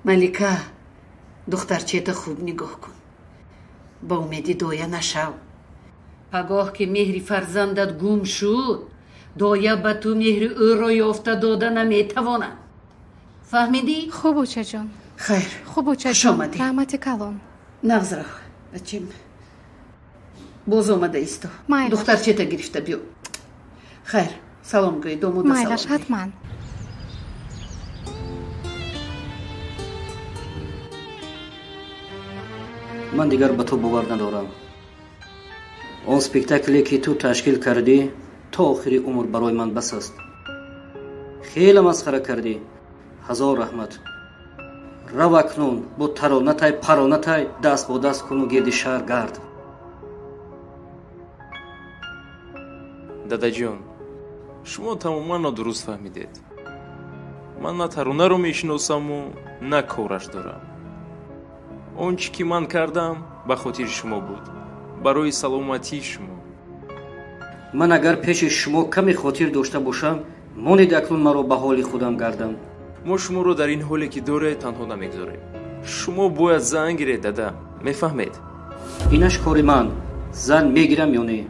Малика, духтарчета хуб нигоҳ кун. Ба умеди доя нашав. Пагоҳ ки меҳри фарзандат гум шуд, доя ба ту меҳри ӯро ёфта дода наметавонад. Фаҳмидӣ? Хуб, очаҷон. Хайр. Хуб, очаҷон. Хуш омадӣ. Раҳмати калон. Нағз рав, бачем. Боз омада исто. Духтарчета гирифта биё. Хайр, салом гӯй, домода салом. Майлаш, ҳатман. Ман дигар ба ту бовар надорам. Он спектакле ки ту ташкил кардӣ, то охири умр барои ман бас аст. Хеле масхара кардӣ. Ҳазор раҳмат. Рав акнун бо таронатай паронатай даст бо даст куну гирди шаҳр гард. Дадаҷон, шумо тамоман нодуруст фаҳмидед. Ман на таронаро мешиносаму на кораш дорам. Он чӣ ки ман кардам, ба хотири шумо буд, барои саломатии шумо. Ман агар пеши шумо каме хотир дошта бошам, монед акнун маро ба ҳоли худам гардам. Мо шуморо дар ин ҳоле ки доред танҳо намегзорем. Шумо бояд зан гиред, дада, мефаҳмед? Инаш кори ман. Зан мегирам ё не?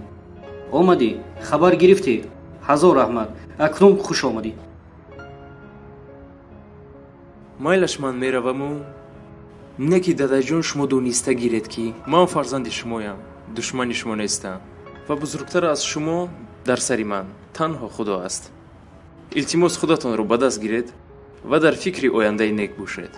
Омадӣ, хабар гирифтӣ, ҳазор раҳмат. Акнун хуш омадӣ. Майлаш, ман мераваму не ки дадаҷон, шумо дониста гиред, ки ман фарзанди шумоям, душмани шумо нестам ва бузургтар аз шумо дар сари ман танҳо Худо аст. Илтимос, худатонро ба даст гиред ва дар фикри ояндаи нек бошед.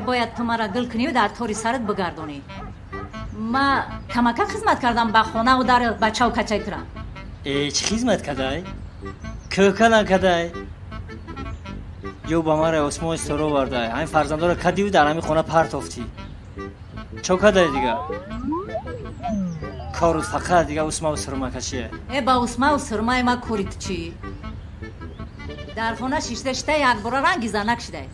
Бояд ту мара гул кунию дар тори сарат бигардонӣ. Ма камака хизмат кардам ба хонаву дар бачаву качаи тура. Э, чӣ хизмат кадай? Кӯкалан кадай? Ё ба мара осмони ситора овардай, ҳамин фарзандоро кадиву дар ҳамин хона партофтӣ. Чо кадай дигар? Корут фақат дигар усмаву сурмакашие. Э, ба усмаву сурмаи ма кори ту чӣ? Дар хона шишта шита якбора ранги занак шидай.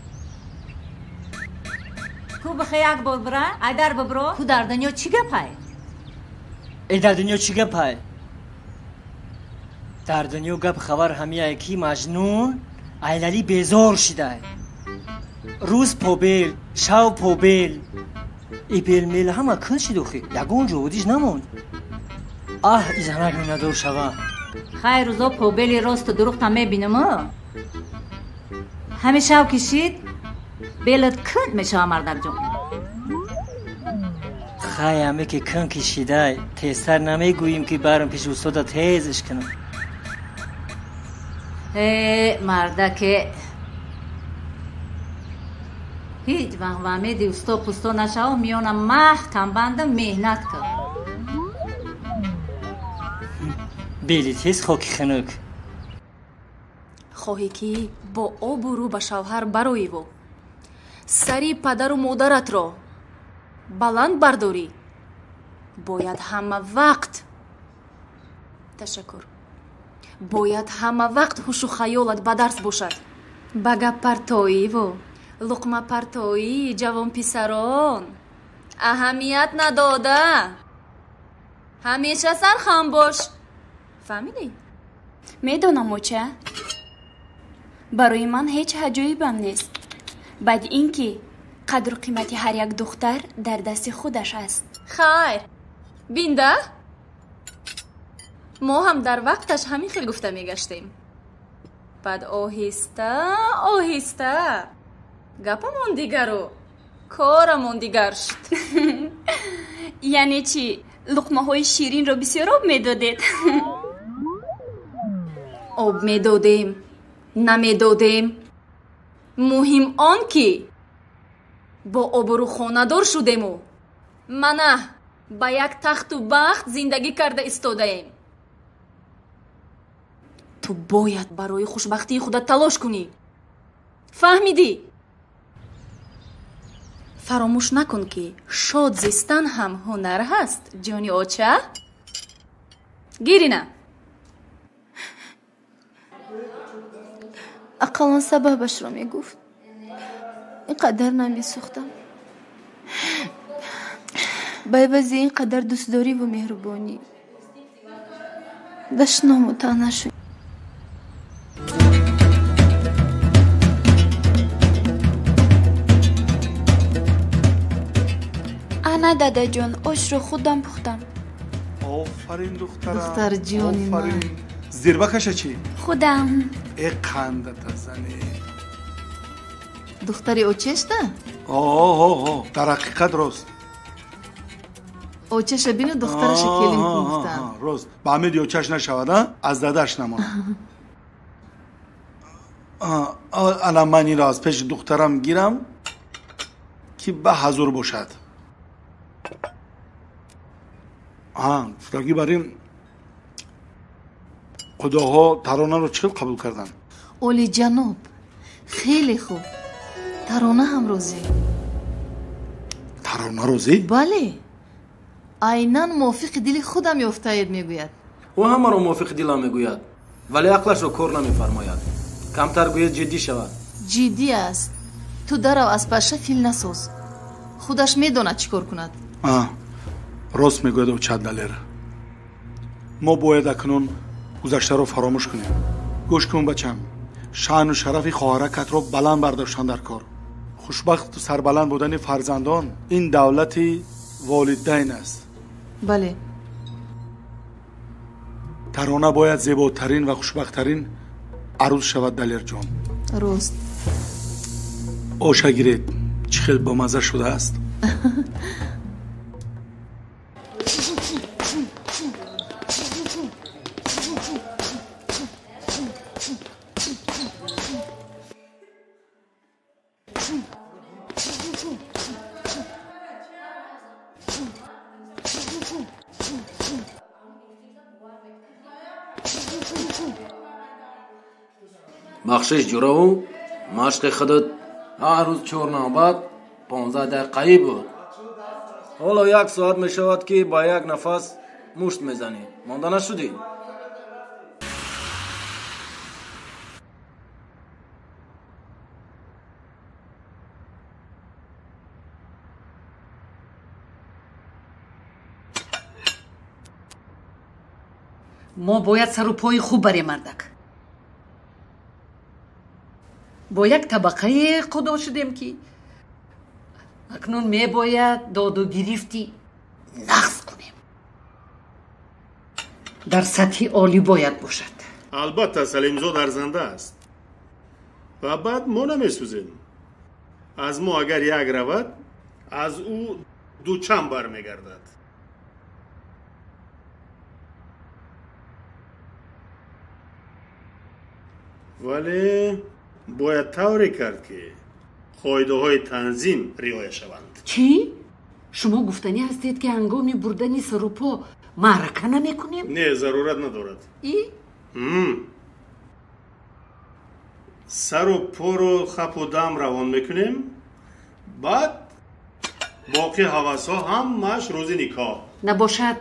Ку бихе як бор бира, айдар бибро, ку дар дунё чӣ гапай? Э, дар дунё чӣ гапай? Дар дунё гап хабар ҳамияе ки Маҷнун айлали безор шидай. Рӯз побел, шав побел. И белмел ҳама кун шид охи, ягон ҷовудиш намонд. Аҳ, изанак миннатдор шава. Хай, рӯзо побели росту дурӯғта мебинаму. Ҳамин шав кишид, белат кун мешава, мардакҷон. Хай, ҳаме ки кун кишидай, тезтар намегӯем ки барм пеши устода тезш кунам. Э, мардаке, ҳеҷ вақт ваъмеди усто пусто нашав, миёна маҳкам банда меҳнат кун. Бели тез хоки хунук. Хоҳӣ ки бо обу рӯ ба шавҳар бароиву сари падару модаратро баланд бардорӣ, бояд ҳама вақт ташаккур, бояд ҳама вақт ҳушу хаёлат ба дарс бошад. Ба гаппартоиву луқмапартоии ҷавонписарон аҳамият надода, ҳамеша сархам бош. Фаҳмидӣ? Медонам, оча. Барои ман ҳеҷ аҷоибам нест. Баъди ин ки қадру қимати ҳар як духтар дар дасти худаш аст. Хайр, бинда, мо ҳам дар вақташ ҳамин хел гуфта мегаштем. Баъд оҳиста оҳиста гапамон дигару корамон дигар шуд. Яъне чӣ, луқмаҳои ширинро бисёр об медодед? Об медодем, намедодем, муҳим он ки бо обрӯ хонадор шудему мана Ба як тахту бахт зиндагӣ карда истодаем. Ту бояд барои хушбахтии худат талош кунӣ. Фаҳмидӣ? Фаромӯш накун, ки шод зистан ҳам ҳунар ҳаст, ҷони оча. Гирина. Ақаллан сабабашро мегуфт, ин қадар намесӯхтам. Ба ивази ин қадар дӯстдориву меҳрубонӣ дашному таъна шуд. Ана, дадаҷон, ошро худам пухтам. Офарин, духтарам. Духтарҷони ман. Зирбакаша чӣ? Худам. Э, қандата зане. Духтари очешта? О, дар ҳақиқат рост. Очаша бину, духтараша келин кун гуфтам. Рост. Ба ҳамин очаш нашавад, а? Аз дадаш намонад. Ана ман инро аз пеши духтарам гирам, ки ба ҳазур бошад. Гуфтагӣ бар ин худоҳо таронаро чӣ хел қабул карданд? Олиҷаноб, хеле хуб. Тарона ҳам розӣ. Тарона розӣ? Бале, айнан мувофиқи дили худам ёфтаед, мегӯяд. Ӯ ҳамаро мувофиқи дилам мегӯяд, вале ақлашро кор намефармояд. Камтар гӯяд, ҷиддӣ шавад. Ҷиддӣ аст. Ту дарав, аз паша фил насоз. Худаш медонад, чӣ кор кунад. Рост мегӯяд оча Далер. Мо бояд акнун гузаштаро фаромӯш кунем. Гӯш кун, бачам, шаъну шарафи хоҳаракатро баланд бардоштан дар кор. Хушбахту сарбаланд будани фарзандон ин давлати волидайн аст. Бале. Тарона бояд зеботарин ва хушбахттарин арӯз шавад, Далерҷон. Рост. Оша гиред, чӣ хел бомазза шудааст. Бахшиш, ҷураву, машқи худат ҳар рӯз 4 навбат 15 дақиқаӣ буд. Ҳоло 1 соат мешавад, ки ба як нафас мушт мезанӣ. Монда нашудӣ? Мо бояд сару пои хуб барем, мардак. Бо як табақае худо шудем, ки акнун мебояд доду гирифти нағз кунем. Дар сатҳи олӣ бояд бошад. Албатта, Салимзод арзанда аст ва баъд мо намесӯзем. Аз мо агар як равад, аз ӯ дучанд бармегардад. Вале бояд тавре кард, ки қоидаҳои танзим риоя шаванд. Чӣ? Шумо гуфтанӣ ҳастед, ки ҳангоми бурдани сарупо маърака намекунем? Не, зарурат надорад. И? Сару поро хапу дам равон мекунем, баъд боқӣ ҳавасҳо ҳамааш рӯзи никоҳ. Набошад,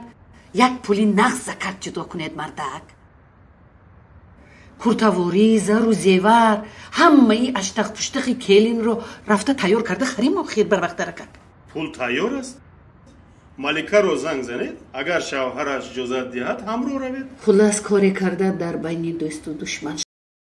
як пули нағз закат ҷудо кунед, мардак. Куртаворӣ, зару зевар, ҳамаи аштақпуштақи келинро рафта тайёр карда харим. Охир барвақт даракат. Пул тайёр аст. Маликаро занг занед, агар шавҳараш иҷозат диҳад, ҳамроҳ равед. Хулас, коре карда дар байни дӯсту душман